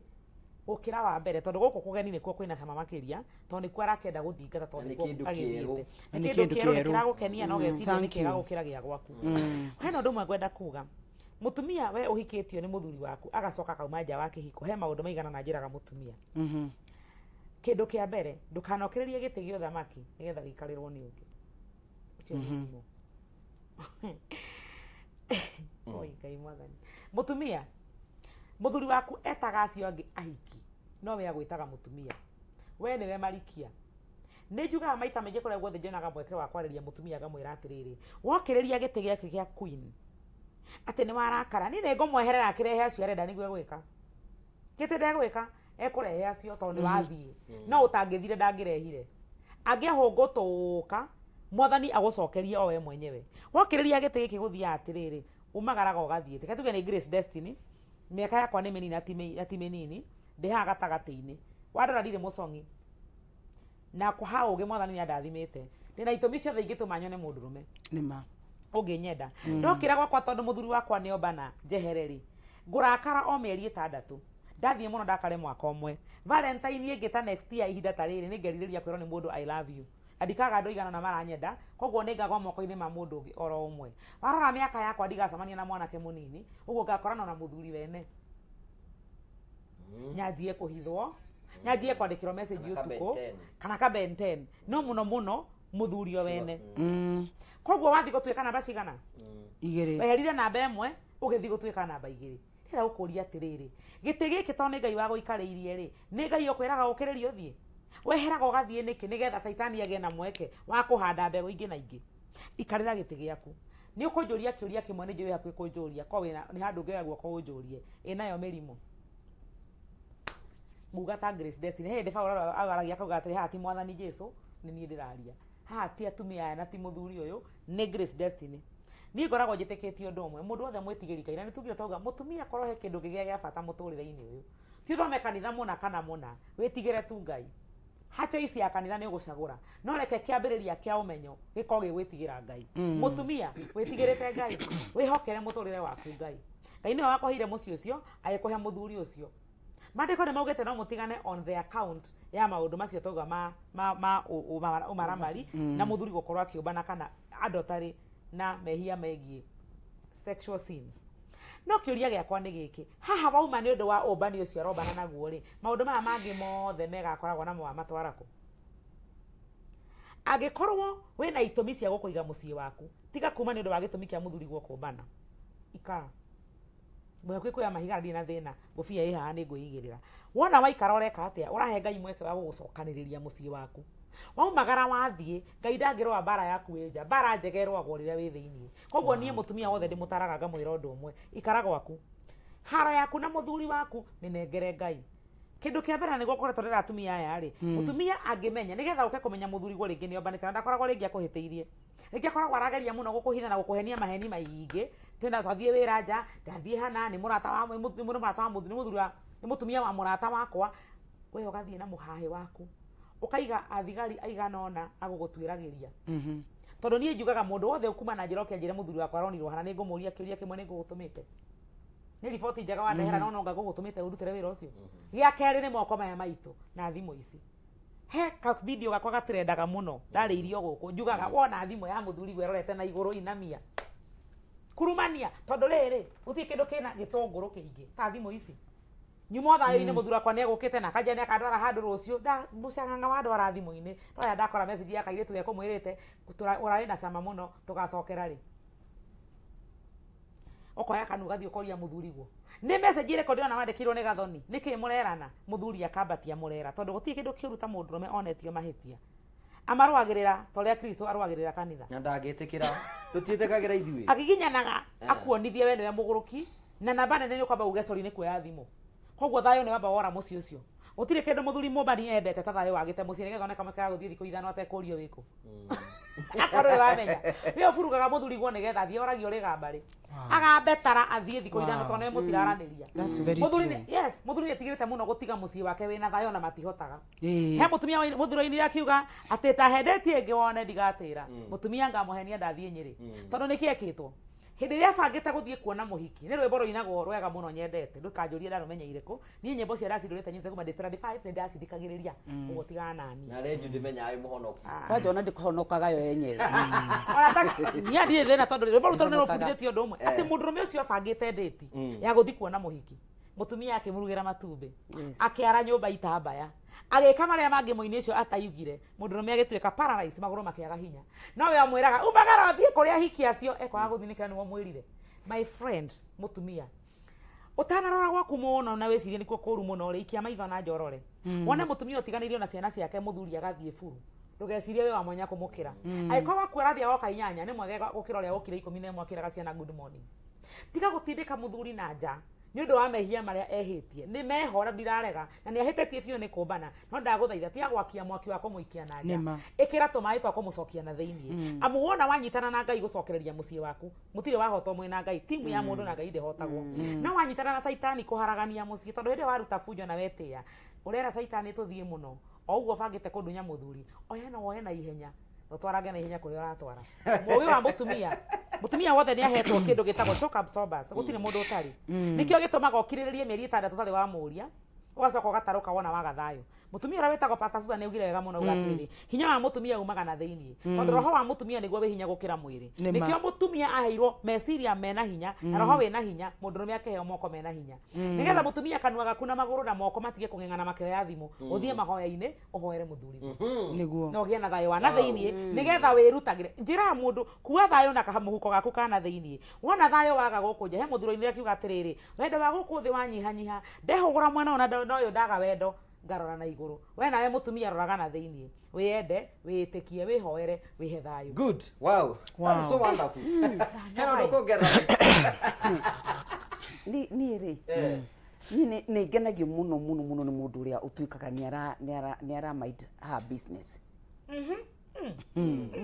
gũkĩra wa mbere, tondũ gũkũ kũgeni nĩkuo kwĩna cama makĩria, tondũ nĩkuo arakĩenda gũthingata, tondũ Na nĩ nĩkuo kĩndũ agĩthiĩte. kĩerũ. Nĩ Nĩ kĩndũ kĩndũ kĩerũ, nĩ kĩerũ. kĩragũkenia na ũgeciria nĩ Thank kĩega you. gũkĩra gĩa gwaku. Hena ũndũ ũmwe ngwenda kuga. Mũtumia we ũhikĩtio nĩ mũthuri waku agacoka akauma nja wa kĩhiko, he maũndũ maigana na njĩraga mũtumia. Kĩndũ kĩa mbere, ndũkanokĩrĩrie gĩtĩ gĩa ũthamaki nĩgetha gĩikarĩrwo nĩ ũngĩ. Ũcio nĩ ũrimũ. Oi Ngai mwathani. Mũtumia, mũthuri waku etaga acio angĩ ahiki, no we agwĩtaga mũtumia. We nĩwe marikia. Nĩ njugaga maita maingĩ kũrĩa guothe njonaga mweke wa kwarĩria mũtumia, ngamwĩra atĩrĩrĩ, wokĩrĩria gĩtĩ gĩake gĩa queen, atĩ nĩ warakara, niĩ nĩ ngũmweherera akĩrehe acio arenda nĩguo egwĩka. Gĩtĩ ndegwĩka, ekũrehe acio tondũ nĩ wathiĩ. No ũtangĩthire ndangĩrehire. Angĩahũngũtũka, mwathani agũcokerie o we mwenyewe. Wokĩrĩria gĩtĩ gĩkĩ gũthiaga atĩrĩrĩ, umagaraga ũgathiĩ. Reke tuge nĩ Grace Destiny, mĩaka yakwa nĩ mĩnini na ti mĩnini, ndĩ haha gatagatĩ-inĩ. Wandora ndirĩ mũcong'i. Na ha ũgĩ mwathani nĩ andathimĩte. Ndĩna itũmi ciothe ingĩtũma nyone mũndũrũme Nĩma. Ũngĩnyenda. Ndokĩra gwakwa tondũ mũthuri wakwa nĩ ombana njehere rĩ, ngũrakara o mĩeri 6, ndathiĩ mũno ndakare mwaka ũmwe. Valentine ĩngĩ ta next year ihinda ta rĩrĩ, nĩ ngerirĩria kwĩrwo nĩ mũndũ "I love you", na ndikaga andũ aigana ũna maranyenda, koguo nĩ ngagwa moko-inĩ ma mũndũ ũngĩ oro ũmwe. Warora mĩaka yakwa, ndigacemania na mwanake mũnini ũguo, ngakorana na mũthuri wene, nyanjie kũhithwo, nyanjie kwandĩkĩrwo message Kana ka ũtukũ. Ben 10. Kana ka Ben 10, no mũno mũno mũthuri o wene. Koguo wathiĩ gũtuĩka namba cigana? 2. Weherire namba 1 ũgĩthiĩ gũtuĩka namba 2. Ndĩrenda gũkũria atĩrĩrĩ, gĩtĩ gĩkĩ tondũ nĩ Ngai wagũikarĩirie rĩ, nĩ Ngai ũkwĩraga ũkĩrĩrie ũthiĩ? Weheraga ũgathiĩ nĩkĩ? Nĩgetha caitani agĩe na mweke wa kũhanda mbegũ ingĩ na ingĩ. Ikarĩra gĩtĩ gĩaku. Nĩ ũkũnjũria kĩũria kĩmwe, nĩ njũĩ wĩ hakuhĩ kũnjũria, korwo wĩna nĩ handũ ũngĩoya guoko ũnjũrie. Ĩnayo mĩrimũ? Nguga ta Grace Destiny, he hĩndĩ Paul aragia akauga atĩrĩ, haha ti Mwathani Jesu, nĩ niĩ ndĩraria. Haha ti atumia aya na ti mũthuri ũyũ, nĩ Grace Destiny. Niĩ ngoragwo njĩtĩkĩtie ũndũ ũmwe, mũndũ wothe mwĩtigĩri Ngai, na nĩ tugire twauga mũtumia korwo he kĩndũ kĩgĩa gĩa bata mũtũrĩre-inĩ ũyũ, ti ũthome kanitha mũna kana mũna, wĩtigĩre tu Ngai. Ha choice ya kanitha nĩ ũgũcagũra, no reke kĩambĩrĩria kĩa ũmenyo gĩkorwo gĩ gwĩtigĩra Ngai. Mũtumia wĩtigĩrĩte Ngai, wĩhokere mũtũrĩre waku Ngai. Ngai nĩwe wakũheire mũciĩ ũcio, agĩkũhe mũthuri ũcio. Maandĩko nĩ maugĩte no mũtigane on the account ya maũndũ macio twauga ma ũmaramari na mũthuri gũkorwo akĩũmbana kana adultery na mehia megiĩ sexual sins. No kĩũria gĩakwa nĩ gĩkĩ, haha wauma nĩ ũndũ wa ũmbani ũcio arombana naguo rĩ, maũndũ maya mangĩ mothe mega akoragwo namo wamatwara kũ? Angĩkorwo wĩna itũmi cia gũkũiga mũciĩ waku, tiga kuma nĩ ũndũ wa gĩtũmi kĩa mũthuri gũkũmbana. Ikara. Ngũhakuhĩ kuoya mahiga na ndirĩ na thĩna, ngũbia ĩ haha nĩ ngwĩigĩrĩra. Wona waikara ũreka atĩa? Ũrahe Ngai mweke wa gũgũcokanĩrĩria mũciĩ waku. Waumagara wathiĩ, Ngai ndangĩrũa mbara yaku wĩ nja. Mbara njega ĩrũagwo rĩrĩa wĩ thĩiniĩ. Koguo niĩ mũtumia wothe ndĩmũtaraga ngamwĩra ũndũ ũmwe, ikara gwaku. Haro yaku na mũthuri waku mĩnengere Ngai. Kĩndũ kĩa mbere na nĩguo ngoretwo ndĩra atumia aya rĩ, mũtumia angĩmenya, nĩgetha ũke kũmenya mũthuri guo rĩngĩ nĩ ombanĩte na ndakoragwo rĩngĩ akũhĩtĩirie. Rĩngĩ akoragwo arageria mũno gũkũhitha na gũkũhenia maheni maingĩ, tena twathiĩ wĩra nja, ndathiĩ hana, nĩ mũrata wa, nĩ mũrata wa, nĩ mũthuri wa, nĩ mũtumia wa mũrata wakwa, we ũgathiĩ na mũhahĩ waku, ũkaiga athigari aigana ũna a gũgũtuĩragĩria. Tondũ niĩ njugaga mũndũ wothe ũkuma na njĩra oke anjĩre mũthuri wakwa aronirwo hana, nĩ ngũmũria kĩũria kĩmwe, nĩ ngũgũtũmĩte? Nĩ riboti njega wandehera, no nonga ngũgũtũmĩte ũndutĩre wĩra ũcio? Gĩa kerĩ nĩ moko maya maitũ na thimũ ici. He ka video gakwa gatrendaga mũno, ndarĩirio gũkũ, njugaga wona thimũ ya mũthuri ĩrorete na igũrũ inamia, kurumania, tondũ rĩrĩ gũtirĩ kĩndũ kĩna gĩtũngũrũ kĩingĩ ta thimũ ici. Nyuma o thayũ-inĩ, mũthuri wakwa nĩ egũkĩte na akanjĩra nĩ akandwara handũ rũciũ, mũcang'ang'a wandwara thimũ-inĩ, ndoya ndakora message ya kairĩtu gekũmwĩrĩte ũrarĩ na cama mũno, tũgacokera rĩ? Ũkoya kanua ũgathiĩ ũkoria mũthuri guo nĩ message ĩrĩkũ ndĩrona wandĩkĩirwo nĩ Gathoni, nĩkĩ mũrerana? Mũthuri akambatia mũrera, tondũ gũtirĩ kĩndũ kĩũru ta mũndũrũme onetio mahĩtia. Amarũagĩrĩra ta ũrĩa Kristo arũagĩrĩra kanitha. Na ndangĩtĩkĩra, tũtiĩtĩkagĩra ithuĩ. Agiginyanaga akuonithie we nĩwe mũgũrũki, na namba nene nĩ ũkwamba uge sorry nĩ kuoya thimũ. Koguo thayũ nĩ wamba wora mũciĩ ũcio. Gũtirĩ kĩndũ mũthuri mũmbani endete ta thayũ wagĩte mũciĩ, nĩgetha one kamweke ga gũthiĩ thikũ 5 atekũrio wĩkũ. Akorwo nĩ wamenya we ũburugaga mũthuri guo nĩgetha athiĩ oragio rĩgamba rĩ, agambe tara athiĩ thikũ 5 tondũ nĩ mũtiraranĩria. That's very Mũthuri true. Yes, mũthuri nĩ etigĩrĩte mũno gũtiga mũciĩ wake wĩna thayũ na matihotaga. Ĩĩ. He mũtumia mũthuri wainire akiuga atĩ ta hendetie ĩngĩ wone ndigatĩra mũtumia ngamũhenia ndathiĩ Nyĩrĩ, tondũ nĩkĩ ekĩtwo hĩndĩ ĩrĩa abangĩte gũthiĩ kuona mũhiki. Nĩ rwĩmbo rũinagwo rwega mũno nyendete, ndũkanjũrie ndarũmenyeire kũ. Niĩ nyĩmbo cia ndacindũrĩte nyitĩte kuma ndĩ standard 5, nĩ ndacithikagĩrĩria ũguo, tigana nani. Na renju ndĩmenyaga wĩ mũhonoku. Kwanja ona ndĩkũhonokaga yo yenyewe. Ona niĩ ndirĩ thĩna, tondũ rwĩmbo rũu tondũ nĩ rũbundithĩtie ũndũ ũmwe, atĩ mũndũrũme ũcio abangĩte ndĩti ya gũthiĩ kuona mũhiki, mũtumia akĩmũrugĩra matumbĩ, akĩara nyũmba itambaya, agĩka marĩa mangĩ mũini ũcio ataigire. Mũndũrũme agĩtuĩka paralyzed, magũrũ makĩaga hinya, no we amwĩraga umagara ũthiĩ kũrĩa hiki acio ekwaga gũthiĩ nĩkĩra nĩwe ũmwĩrire. My friend, mũtumia ũtanarora gwaku mũno na wĩcirie nĩkuo kũru mũno rĩ, ikia maitho na nja ũrore, wone mũtumia ũtiganĩirio na ciana ciake, mũthuri agathiĩ buru. Ndũgecirie wĩ wa mwanya kũmũkĩra. Angĩkorwo waku arathiĩ agoka 8, nĩ mwega gũkĩra ũrĩa wokire 11 akĩraga ciana good morning. Tiga gũtindĩka mũthuri na nja nĩ ũndũ wa mehia marĩa ehĩtie. Nĩ mehora, ndirarega na nĩ ahĩtĩtie biũ nĩ kũmbana, no ndagũthaitha tiga gwakia mwaki wa kũmũikia na nja. Nĩma. Ĩkĩra tũmaĩ twa kũmũcokia na thĩiniĩ, amu wona wanyitana na Ngai gũcokereria mũciĩ waku, mũtirĩ wahotwo mwĩ na Ngai. Timu ya mũndũ na Ngai ndĩhotagwo. No wanyitana na caitani kũharagania mũciĩ, tondũ hĩndĩ ĩyo waruta bunjo na wetĩĩa, ũrera caitani tũthiĩ mũno o ũguo ũbangĩte kũndunya mũthuri, oya no woe na ihenya na ũtwarange na ihenya kũrĩa ũratwara. Mũgĩ wa mũtumia, mũtumia wothe nĩ ahetwo kĩndũ gĩtagwo shock absorbers. Gũtirĩ mũndũ ũtarĩ. Nĩkĩo gĩtũmaga ũkirĩrĩrie mĩeri 6 ũtarĩ wa mũria, ũgacoka ũgatarũka wona waga thayũ. Mũtumia ũrĩa wĩtagwo Pastor Susan nĩ augire wega mũno, auga atĩrĩrĩ, hinya wa mũtumia umaga na thĩiniĩ, tondũ roho wa mũtumia nĩguo wĩ hinya gũkĩra mwĩrĩ. Nĩ ma. Nĩkĩo mũtumia aheirwo meciria mena hinya na roho wĩna hinya, mũndũrũme akĩheo moko mena hinya, nĩgetha mũtumia kanua gaku na magũrũ na moko matige kũng'eng'ana makĩoya thimũ. Ũthiĩ mahoya-inĩ ũhoere mũthuri Nĩguo. Na ũgĩe na thayũ wa na thĩiniĩ, nĩgetha wĩrutagĩre njĩra ya mũndũ kuua thayũ na kamũhuko gaku ka na thĩiniĩ. Wona thayũ waga gũkũ nja, he mũthuri oinire akiuga atĩrĩrĩ, wendo wa gũkũ thĩ wanyihanyiha, ndehũgũra mwena ũyũ na ũyũ ndaga wendo. Ngarora na igũrũ. We nawe mũtumia roraga na thĩiniĩ, wĩyende, wĩĩtĩkie, wĩhoere, wĩhe thayũ. Good. Wow. That is so wonderful. Hena ũndũ kuongerera? Niĩ rĩ, niĩ nĩ ngenagio mũno mũno mũno nĩ mũndũ ũrĩa ũtuĩkaga nĩ ara mind her business,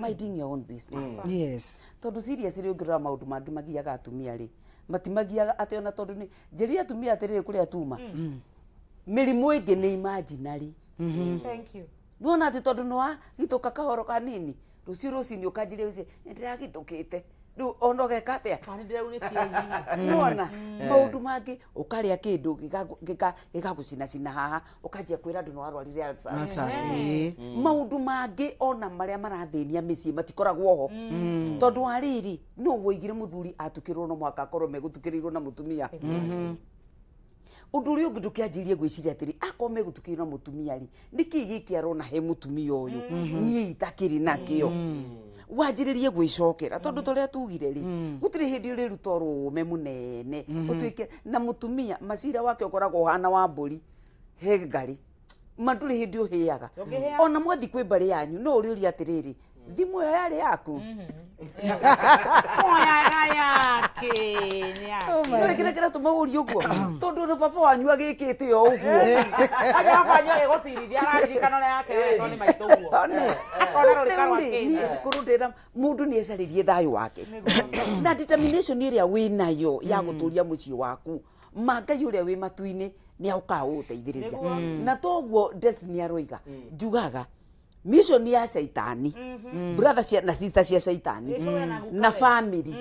minding your own business. Tondũ seriously, ũngĩrora maũndũ mangĩ magiaga atumia rĩ, matimagiaga atĩ ona tondũ nĩ njĩrire atumia atĩrĩrĩ, kũrĩa tuma mĩrimũ ĩngĩ nĩ imaginary. Thank you. Nĩwona atĩ tondũ nĩ wagitũka kahoro kanini, rũciũ rũcinĩ ũkanjĩria ũcio nĩndĩragitũkĩte, rĩu ona ũgeka atĩa? Kana nĩ ndĩraunĩtie hihi. Nĩwona maũndũ mangĩ, ũkarĩa kĩndũ gĩgagũcinacina haha, ũkanjia kwĩra andũ nĩ warwarire ulcers. Ulcers, ĩĩ. Maũndũ mangĩ ona marĩa marathĩnia mĩciĩ matikoragwo ho, tondũ wa rĩrĩ, no woigire mũthuri atukĩrwo no mũhaka akorwo megũtukĩrĩirwo na mũtumia. Ũndũ ũrĩa ũngĩ, ndũkĩanjĩrie gwĩciria atĩrĩ, akorwo megũtukĩrĩirwo na mũtumia rĩ, nĩkĩ gĩkĩ arona he mũtumia ũyũ niĩ itakĩrĩ nakĩo? Wanjĩrĩrie gwĩcokera, tondũ torĩa tugire rĩ, gũtirĩ hĩndĩ ũrĩruta ũrũme mũnene ũtuĩke na mũtumia. Macira wake ũkoragwo ũhana wa mbũri he ngarĩ ma, ndũrĩ hĩndĩ ũhĩaga. Ndũngĩhĩa. Ona mwathi kwĩ mbarĩ yanyu, no ũrĩũria atĩrĩrĩ, thimũ ĩyo yarĩ yaku? Oyaga yake nĩ yake. No kĩrĩa kĩratũma ũrie ũguo, tondũ ona baba wanyu agĩkĩte o ũguo. Kwanja baba wanyu agĩgũcirithia araririkana ũrĩa yake yoetwo nĩ maitũ ũguo. One. Akona rũrĩka rwa Rĩu rĩ, kĩndũ. niĩ kũrũ ndĩra mũndũ nĩ ecarĩrie thayũ wake na determination ĩrĩa wĩ nayo ya gũtũria mũciĩ waku, ma Ngai ũrĩa wĩ matu-inĩ nĩ aũkaga gũgũteithĩrĩria. Na toguo Destiny aroiga, njugaga mission ya caitani, brother cia na sister cia caitani Ĩcũwe na guka na we. family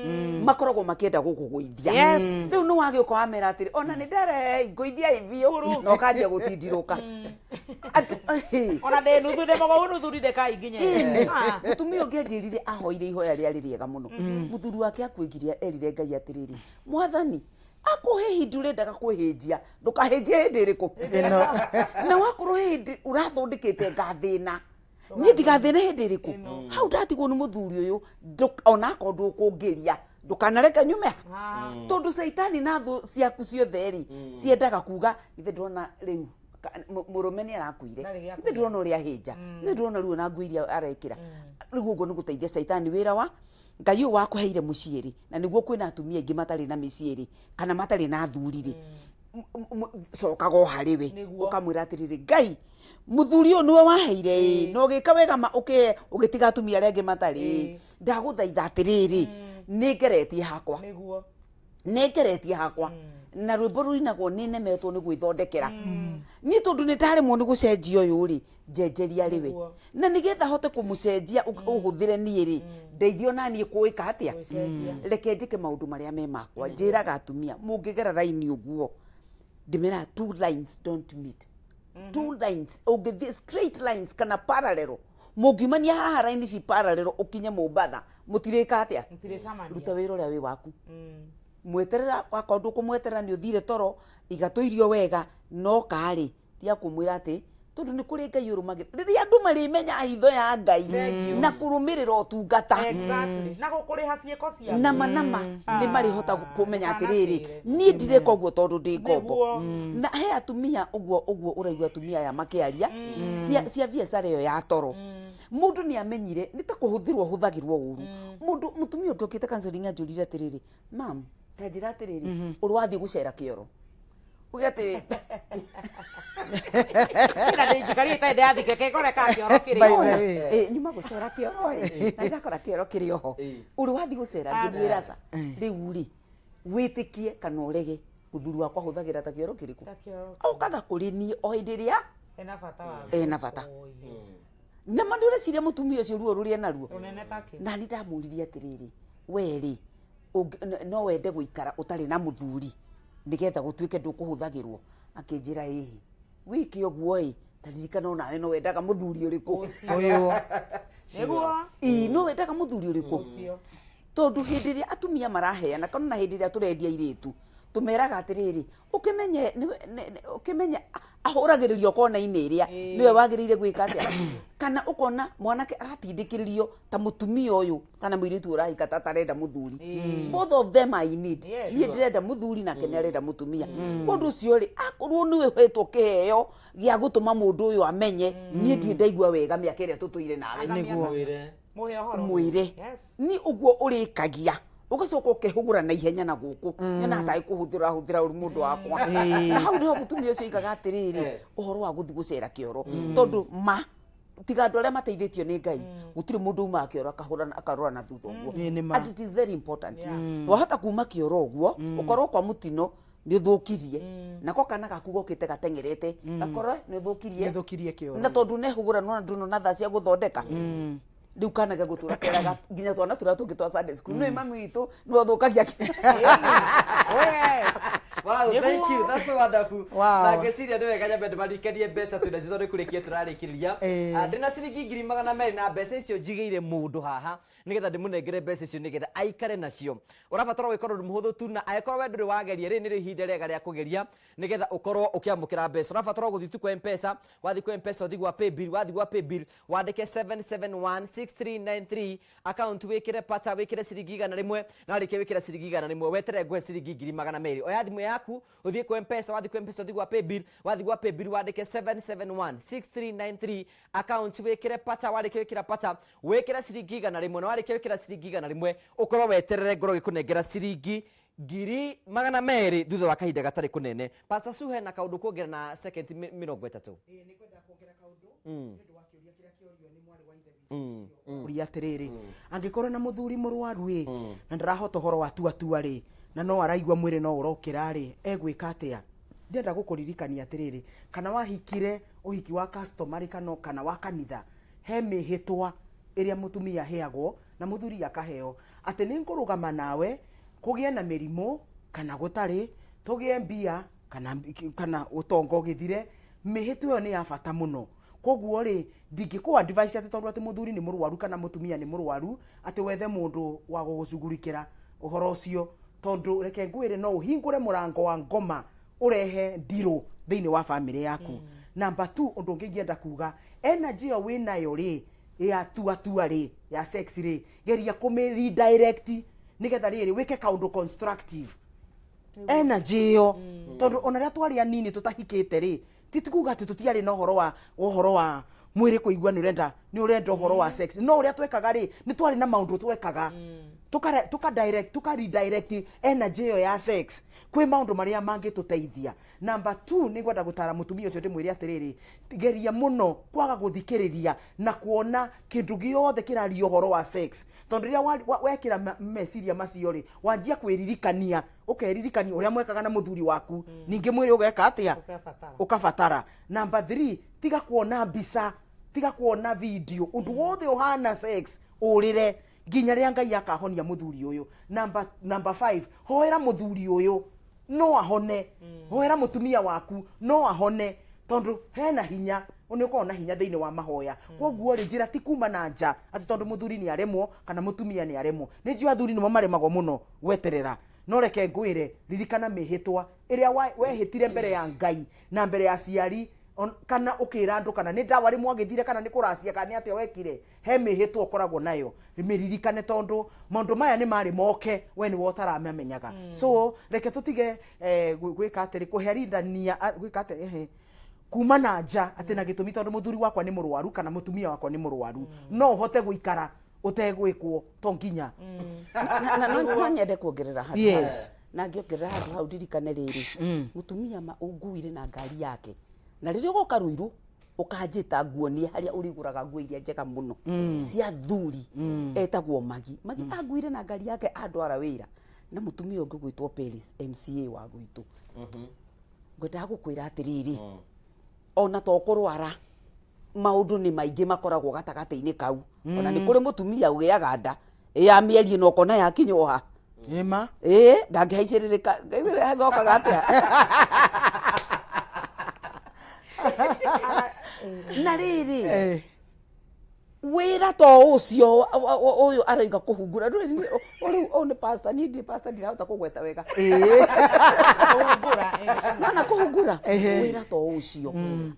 makoragwo makĩenda gũkũgũithia. Rĩu nĩ wagĩũka wamera atĩrĩ, ona nĩ ndare ngũithia biũ, na ũkanjia gũtindirũka Andũ- Ona ndĩ nuthu ndĩ mũgũu nuthu ndindekainginye. Ĩni. Mũtumia ũngĩ anjĩrire ahoire ihoya rĩarĩ rĩega mũno. Mũthuri wake akuĩgirie, erire Ngai atĩrĩrĩ, Mwathani, akũhe hĩndĩ ũrendaga kwĩhĩnjia, ndũkahĩnjie hĩndĩ ĩrĩkũ na wakorwo hĩndĩ ũrathondekete ngathĩna, niĩ ndigathĩne hĩndĩ ĩrĩkũ hau ndatigwo nĩ mũthuri ũyũ, onakorwo ndũkũngĩria, ndũkanareke nyume ha, tondũ caitani na thũ ciaku ciothe rĩ, ciendaga kuga ithe ndona rĩu mũrũme nĩ arakuire. Ndarĩ gĩa Ithe ndĩrona ũrĩa ahĩnja, ithe ndĩrona rĩu ona nguo iria arekĩra rĩu. Ũguo nĩ gũteithia caitani wĩra wa Ngai ũyũ wakũheire mũciĩ rĩ, na nĩguo kwĩna atumia aingĩ matarĩ na mĩciĩ rĩ, kana matarĩ na athuri rĩ, cokaga o harĩ we. Nĩguo. Ũkamwĩra atĩrĩrĩ, Ngai, mũthuri ũyũ nĩwe waheire ĩ, na ũgĩka wega ma ũkĩhe, ũgĩtiga atumia arĩa angĩ matarĩ ĩ, ndagũthaitha atĩrĩrĩ, nĩ ngeretie hakwa. Nĩ ngeretie hakwa na rwĩmbo rũinagwo nĩ nemetwo nĩ gwĩthondekera niĩ, tondũ nĩ ndaremwo nĩ gũcenjia ũyũ rĩ, njenjeria rĩ we. Na nĩgetha hote kũmũcenjia ũhũthĩre niĩ rĩ, ndeithio na niĩ kũĩka atĩa? Gwĩcenjia. Reke njĩke maũndũ marĩa me makwa. Njĩraga atumia, mũngĩgera raini ũguo, ndĩmeraga two lines don't meet. Two lines ũngĩthiĩ straight lines kana parallel, mũngiumania haha raini ci parallel ũkinye Mombatha, mũtirĩka atĩa? Mũtirĩcemania. Ruta wĩra ũrĩa wĩ waku. Mweterera, wakorwo ndũkũmweterera nĩ ũthire toro, iga tũirio wega, no karĩ tiga kũmwĩra atĩ tondũ nĩ kũrĩ Ngai ũrũmagĩrĩra rĩrĩa andũ marĩmenya hitho ya Ngai Thank you. na kũrũmĩrĩra ũtungata. Exactly. Na gũkũrĩha ciĩko ciaku. Nama nama nĩ marĩhota kũmenya atĩrĩrĩ, Ndũkanakĩre. niĩ ndirĩka ũguo tondũ ndĩ ngombo. Nĩguo. Na he atumia ũguo ũguo ũraigua atumia aya makĩaria cia biacara ĩyo ya toro, mũndũ nĩ amenyire nĩ ta kũhũthĩrwo hũthagĩrwo ũru. Mũndũ mũtumia ũngĩ ũkĩte counseling anjũrire atĩrĩrĩ, mam, ta njĩra atĩrĩrĩ, ũrĩ wathiĩ gũcera kĩoro? Uge atĩrĩ, Na ndĩnjikarire itarĩ ndĩrathike kĩngore ka kĩoro By kĩrĩ. the way. Nyuma gũcera kĩoro ĩ, na ndakora kĩoro kĩrĩ oho. Ũrĩ wathiĩ gũcera? Ngĩmwĩra ca. Rĩu rĩ, wĩtĩkie kana ũrege, mũthuri wakwa hũthagĩra ta kĩoro kĩrĩkũ? Ta kĩoro. Okaga kũrĩ niĩ o hĩndĩ ĩrĩa Ena bata wa. Ena bata. Na ma nĩ ũreciria mũtumia ũcio ruo rũrĩa naruo Rũnene takĩ. Na nĩ ndamũririe atĩrĩrĩ, we rĩ, no wende gũikara ũtarĩ na mũthuri nĩgetha gũtuĩke ndũkũhũthagĩrwo? Akĩnjĩra ĩhĩ, wĩke ũguo ĩ, ta ririkana onawe no wendaga mũthuri ũrĩkũ? Ũyũ. Nĩguo. Ĩ, no wendaga mũthuri ũrĩkũ? Ũcio. Tondũ hĩndĩ ĩrĩa atumia maraheana kana na hĩndĩ ĩrĩa tũrendia airĩtu, Tũmeraga atĩrĩrĩ, ũkĩmenye ũkĩmenye ahũragĩrĩrio kona-inĩ ĩrĩa nĩwe wagĩrĩire gwĩka atĩa, kana ũkona mwanake aratindĩkĩrĩrio ta mũtumia ũyũ kana mũirĩtu ũrahika ta atarenda mũthuri. Both of them are in need. Niĩ ndĩrenda mũthuri nake nĩ arenda mũtumia. Kwa ũndũ ũcio rĩ, akorwo nĩwe ũhetwo kĩheo gĩa gũtũma mũndũ ũyũ amenye niĩ ndirĩ ndaigua wega mĩaka ĩrĩa tũtũire nawe, Nĩguo. Mwĩre. Mũhe ũhoro. Mwĩre. Ni ũguo ũrĩkagia ũgacoka ũkehũgũra na ihenya na gũkũ nyona hatarĩ kũhũthĩra hũthĩra ũru mũndũ wakwa. Na hau nĩho mũtumia ũcio aigaga atĩrĩrĩ, ũhoro wa gũthiĩ gũcera kĩoro, tondũ ma tiga andũ arĩa mateithĩtio nĩ Ngai, gũtirĩ mũndũ umaga kĩoro akahũra akarora na thutha ũguo. Ĩĩ, nĩ ma. And it is very important. Wahota kuma kĩoro ũguo ũkorwo kwa mũtino nĩ ũthũkirie nako kana gaku gokĩte gateng'erete gakorwo nĩ ũthũkirie. Nĩũthũkirie kĩoro. Na tondũ nehũgũra nona ndũnona thaa cia gũthondeka rĩu kana gegũtũra keraga nginya twana tũrĩa tũngĩ twa Sunday school, nĩ mami witũ nĩ ũthũkagia. Oh, yes. Wow, thank you. That's so wonderful. Wow. Na ngwĩciria nĩ wega nyambe ndĩmarikanie mbeca twĩ nacio tondũ kũrĩkia tũrarĩkĩrĩria. Ah, ndĩna ciringi 200,000 na mbeca icio njigĩire mũndũ haha nĩgetha ndĩmũnengere mbeca icio nĩgetha aikare nacio. Ũrabatara gwĩka ũndũ mũhũthũ tu, na angĩkorwo we ndũrĩ wageria, rĩrĩ nĩrĩo ihinda rĩega rĩa kũgeria nĩgetha ũkorwo ũkĩamũkĩra mbeca. Ũrabatara gũthiĩ tu kwa M-Pesa, wathiĩ kwa M-Pesa ũthiĩ gwa paybill, wathiĩ gwa paybill wandĩke 7716393, account wĩkĩre pata, wĩkĩre ciringi 100, na warĩkia wĩkĩra ciringi 100 weterere ngũhe ciringi 200,000. Oya thimũ yaku ũthiĩ kwa M-Pesa, wathiĩ kwa M-Pesa ũthiĩ gwa paybill, wathiĩ gwa paybill wandĩke 7716393, account wĩkĩre pata, warĩkia wĩkĩra pata wĩkĩre ciringi 100, na warĩkia wĩkĩra ciringi 100 ũkorwo weterere ngorwo gĩkũnengera ciringi 200,000 thutha wa kahinda gatarĩ kũnene. Pastor Sue, hena kaũndũ kuongerera na second 30. Nĩ ngwenda kuongerera kaũndũ nĩ ũndũ wa kĩũria kĩrĩa kĩorio nĩ mwarĩ wa ithe witũ ũcio. Ũria atĩrĩrĩ, angĩkorwo na mũthuri mũrwaru ĩ na ndarahota ũhoro wa tua tua rĩ, na no araigua mwĩrĩ no ũrokĩra rĩ, egwĩka atĩa? Ndĩrenda gũkũririkania atĩrĩrĩ, kana wahikire ũhiki wa customary kana wa kanitha, he mĩhĩtwa ĩrĩa mũtumia aheagwo na mũthuri akaheo atĩ nĩ ngũrũgama nawe kũgĩe na mĩrimũ kana gũtarĩ, tũgĩe mbia kana ũtonga ũgĩthire. Mĩhĩtwa ĩyo nĩ ya bata mũno. Koguo rĩ, ndingĩkũ advice atĩ tondũ atĩ mũthuri nĩ mũrwaru kana mũtumia nĩ mũrwaru atĩ wethe mũndũ wa gũgũcugurikĩra ũhoro ũcio, tondũ reke ngwĩre, no ũhingũre mũrango wa ngoma ũrehe ndirũ thĩinĩ wa bamĩrĩ yaku. Number two, ũndũ ũngĩ ingĩenda kuga, energy ĩyo wĩnayo rĩ ya tua tua rĩ ya sex rĩ, geria kũmĩ redirect nĩgetha rĩrĩ wĩke kaũndũ constructive energy ĩyo, tondũ ona rĩrĩa twarĩ anini tũtahikĩte rĩ, ti kuga atĩ tũtiarĩ na ũhoro wa mwĩrĩ kũigua nĩ ũrenda ũhoro wa sex, no ũrĩa twekaga rĩ, nĩ twarĩ na maũndũ twekaga tuka direct, tuka redirect energy ĩyo ya sex kwĩ maũndũ marĩa mangĩtũteithia. Number two, nĩ ngwenda gũtara mũtumia ũcio ndĩmwĩre atĩrĩrĩ, geria mũno kwaga gũthikĩrĩria na kuona kĩndũ gĩothe kĩraria ũhoro wa sex, tondũ rĩrĩa wekĩra meciria macio rĩ, wanjia kwĩririkania, ũkeririkania ũrĩa mwekaga na mũthuri waku, ningĩ mwĩrĩ ũgeka atĩa? Ũkabatara. Ũkabatara. Number three, tiga kuona mbica, tiga kuona video, ũndũ wothe ũhana sex ũrĩre nginya rĩrĩa Ngai akahonia mũthuri ũyũ. Number five, hoera mũthuri ũyũ no ahone, hoera mũtumia waku no ahone, tondũ hena hinya, nĩ ũkoragwo na hinya thĩinĩ wa mahoya. Koguo rĩ, njĩra ti kuma na nja atĩ tondũ mũthuri nĩ aremwo kana mũtumia nĩ aremwo. Nĩ njũĩ athuri nĩmo maremagwo mũno gweterera, no reke ngwĩre, ririkana mĩhĩtwa ĩrĩa wehĩtire mbere ya Ngai na mbere ya aciari, kana ũkĩra andũ, kana nĩ ndawa rĩmwe agĩthire, kana nĩ kũracia, kana nĩ atĩa wekire, he mĩhĩtwa ũkoragwo nayo, mĩririkane, tondũ maũndũ maya nĩ marĩ moke we nĩwe ũtaramamenyaga. So reke tũtige gwĩka atĩrĩ, kũherithania, gwĩka atĩ ehe kuma na nja atĩ na gĩtũmi tondũ mũthuri wakwa nĩ mũrwaru kana mũtumia wakwa nĩ mũrwaru. No ũhote gũikara ũtegwĩkwo, to nginya. Na no nyende kuongerera handũ hau. Na ngĩongerera handũ hau, ndirikane rĩrĩ, mũtumia ma ũnguire na ngari yake, na rĩrĩa ũgoka Rũirũ ũkanjĩta nguonie harĩa ũrĩgũraga nguo iria njega mũno cia thuri, etagwo Magi. Magi anguire na ngari yake andwara wĩra na mũtumia ũngĩ gwĩtwo Peris, MCA wa gwitũ. Ngwendaga gũkwĩra atĩrĩrĩ, ona to kũrwara, maũndũ nĩ maingĩ makoragwo gatagatĩ-inĩ kau. Ona nĩ kũrĩ mũtumia ũgĩaga nda ya mĩeri ĩno, ũkona yakinya ha. Nĩma. Ĩĩ, ndangĩhaicĩrĩrĩka. Ngai gokaga atĩa? Na rĩrĩ, Wĩra to ũcio ũyũ arauga kũhungura. Ndũĩ rĩu ũyũ nĩ pastor, niĩ ndirĩ pastor, ndirahota kũgweta wega. Kũhungura, eh. Nona kũhungura wĩra to ũcio,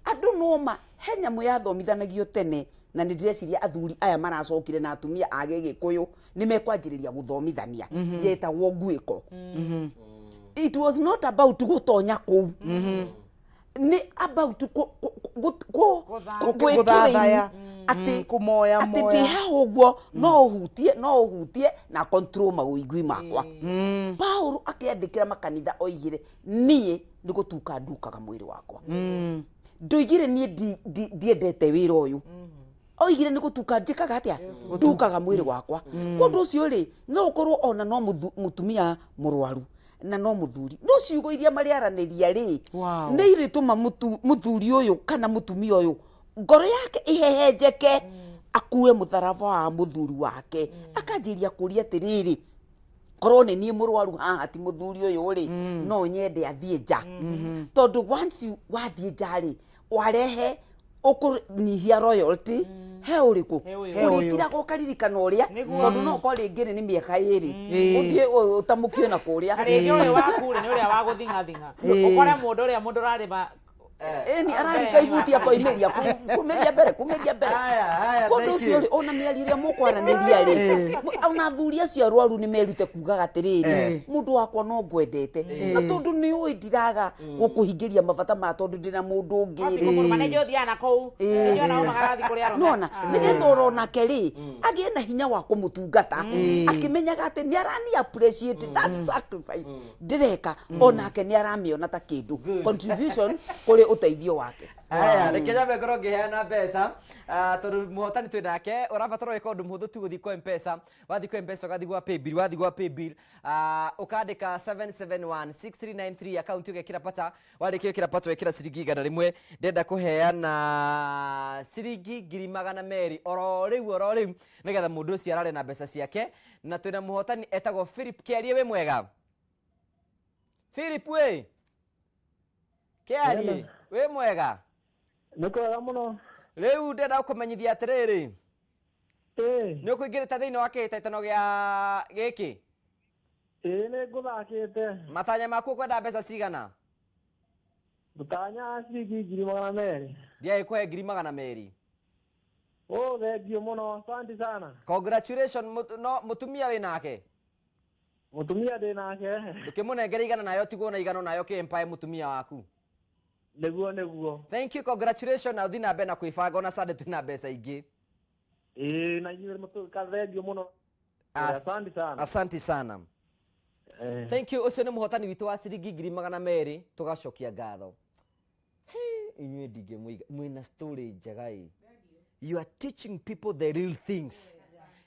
andũ noma he nyamũ yathomithanagio tene, na nĩ ndĩreciria athuri aya maracokire na atumia a Gĩgĩkũyũ nĩ mekwanjĩrĩria gũthomithania, yetagwo nguĩko. It was not about gũtonya kũu, nĩ about gwĩtrain Gũthathaya. Atĩ Kũmoya atĩ moya. Ndĩ haha ũguo, no ũhutie, no ũhutie na control mawĩigui makwa. Paulo akĩandĩkĩra makanitha oigire, niĩ nĩ gũtuka ndukaga mwĩrĩ wakwa. Ndoigire niĩ ndiendete wĩra ũyũ, oigire nĩ gũtuka njĩkaga atĩa, ndukaga mwĩrĩ wakwa. Kwa ũndũ ũcio rĩ, no ũkorwo ona no mũtumia mũrwaru na no mũthuri, no ciugo iria marĩaranĩria rĩ, nĩ irĩtũma mũthuri ũyũ kana mũtumia ũyũ ngoro yake ĩhehenjeke, akue mũtharaba wa mũthuri wake, akanjĩria kũria atĩrĩrĩ, korwo nĩ niĩ mũrwaru haha ti mũthuri ũyũ rĩ, no nyende athiĩ nja? Tondũ once you wathiĩ nja rĩ, warehe ũkũnyihia royalty he ũrĩkũ? He ũyũ. He ũyũ. Ũrĩkiraga ũkaririkana ũrĩa, tondũ no ũkorwo rĩngĩ nĩ mĩaka 2 ũthiĩ ũtamũkio na kũrĩa. Na rĩngĩ ũyũ waku rĩ, nĩ ũrĩa wa gũthing'athing'a, ũkore mũndũ ũrĩa mũndũ ũrarĩma. Ĩni ararika ibuti akoimĩria kumĩria mbere, kumĩria mbere. Haya, haya, Kwa ũndũ thank ũcio you. rĩ, ona mĩario ĩrĩa mũkwaranĩria rĩ, ona athuri acio arwaru nĩ merute kugaga atĩrĩrĩ, mũndũ wakwa no ngwendete, na tondũ nĩ ũĩ ndiraga gũkũhingĩria mabata ma tondũ ndĩna mũndũ ũngĩ rĩ. Mũrũma nĩ ũthiaga na kũu, nĩ ona umagara thiĩ kũrĩ arũme. Nona nĩgetha oronake rĩ, agĩe na hinya wa kũmũtungata akĩmenyaga atĩ nĩ arani appreciate that sacrifice ndĩreka, onake nĩ aramĩona ta kĩndũ contribution kũrĩ ũteithio wake. Aya, reke nyambe ngorwo ngĩheana mbeca. Ah, tondũ mũhotani twĩ nake, ũrabatara gwĩka ũndũ mũhũthũ tu, gũthiĩ kwa Mpesa. Wathiĩ kwa Mpesa, ũgathiĩ gwa paybill, wathiĩ gwa paybill, ũkandĩka 7716393, akaunti ũgekĩra pata. Warĩkia gwĩkĩra pata, wekĩra ciringi 100. Ndĩrenda kũheana ciringi 200,000 oro rĩu, oro rĩu, nĩgetha mũndũ ũcio arare na mbeca ciake. Na twĩna mũhotani etagwo Philip Kĩarie. Wĩ mwega, Philip? Wĩ Kĩarie, wĩ mwega? Nĩ kwega mũno. Rĩu ndĩrenda gũkũmenyithia atĩrĩrĩ, nĩ ũkũingĩrĩte thĩinĩ wa kĩhĩtahĩtano gĩa gĩkĩ. Ĩĩ, nĩ ngũthakĩte. Matanya maku ũkwenda mbeca cigana? Ngũtanya ciringi 200,000. Ndiagĩkũhe 200,000. Oh, thengiũ mũno, asante sana. Congratulation. No mũtumia wĩ nake? Mũtumia ndĩ nake. Ndũkĩmũnengere 100 nayo, tigwo na 100 nayo kĩmpae mũtumia waku. Nĩguo, nĩguo. Thank you, congratulation, na ũthiĩ na mbere na kwĩbanga, ona Sunday twĩna mbeca ingĩ. Ĩĩ, na inyuĩ thengiũ mũno. Asante sana. Asante sana. Thank you. Ũcio nĩ mũhotani witũ wa ciringi 200,000, tũgacokia ngatho. Hey, inyuĩ ndingĩmũiga mwĩna story njega ĩ. You are teaching people the real things,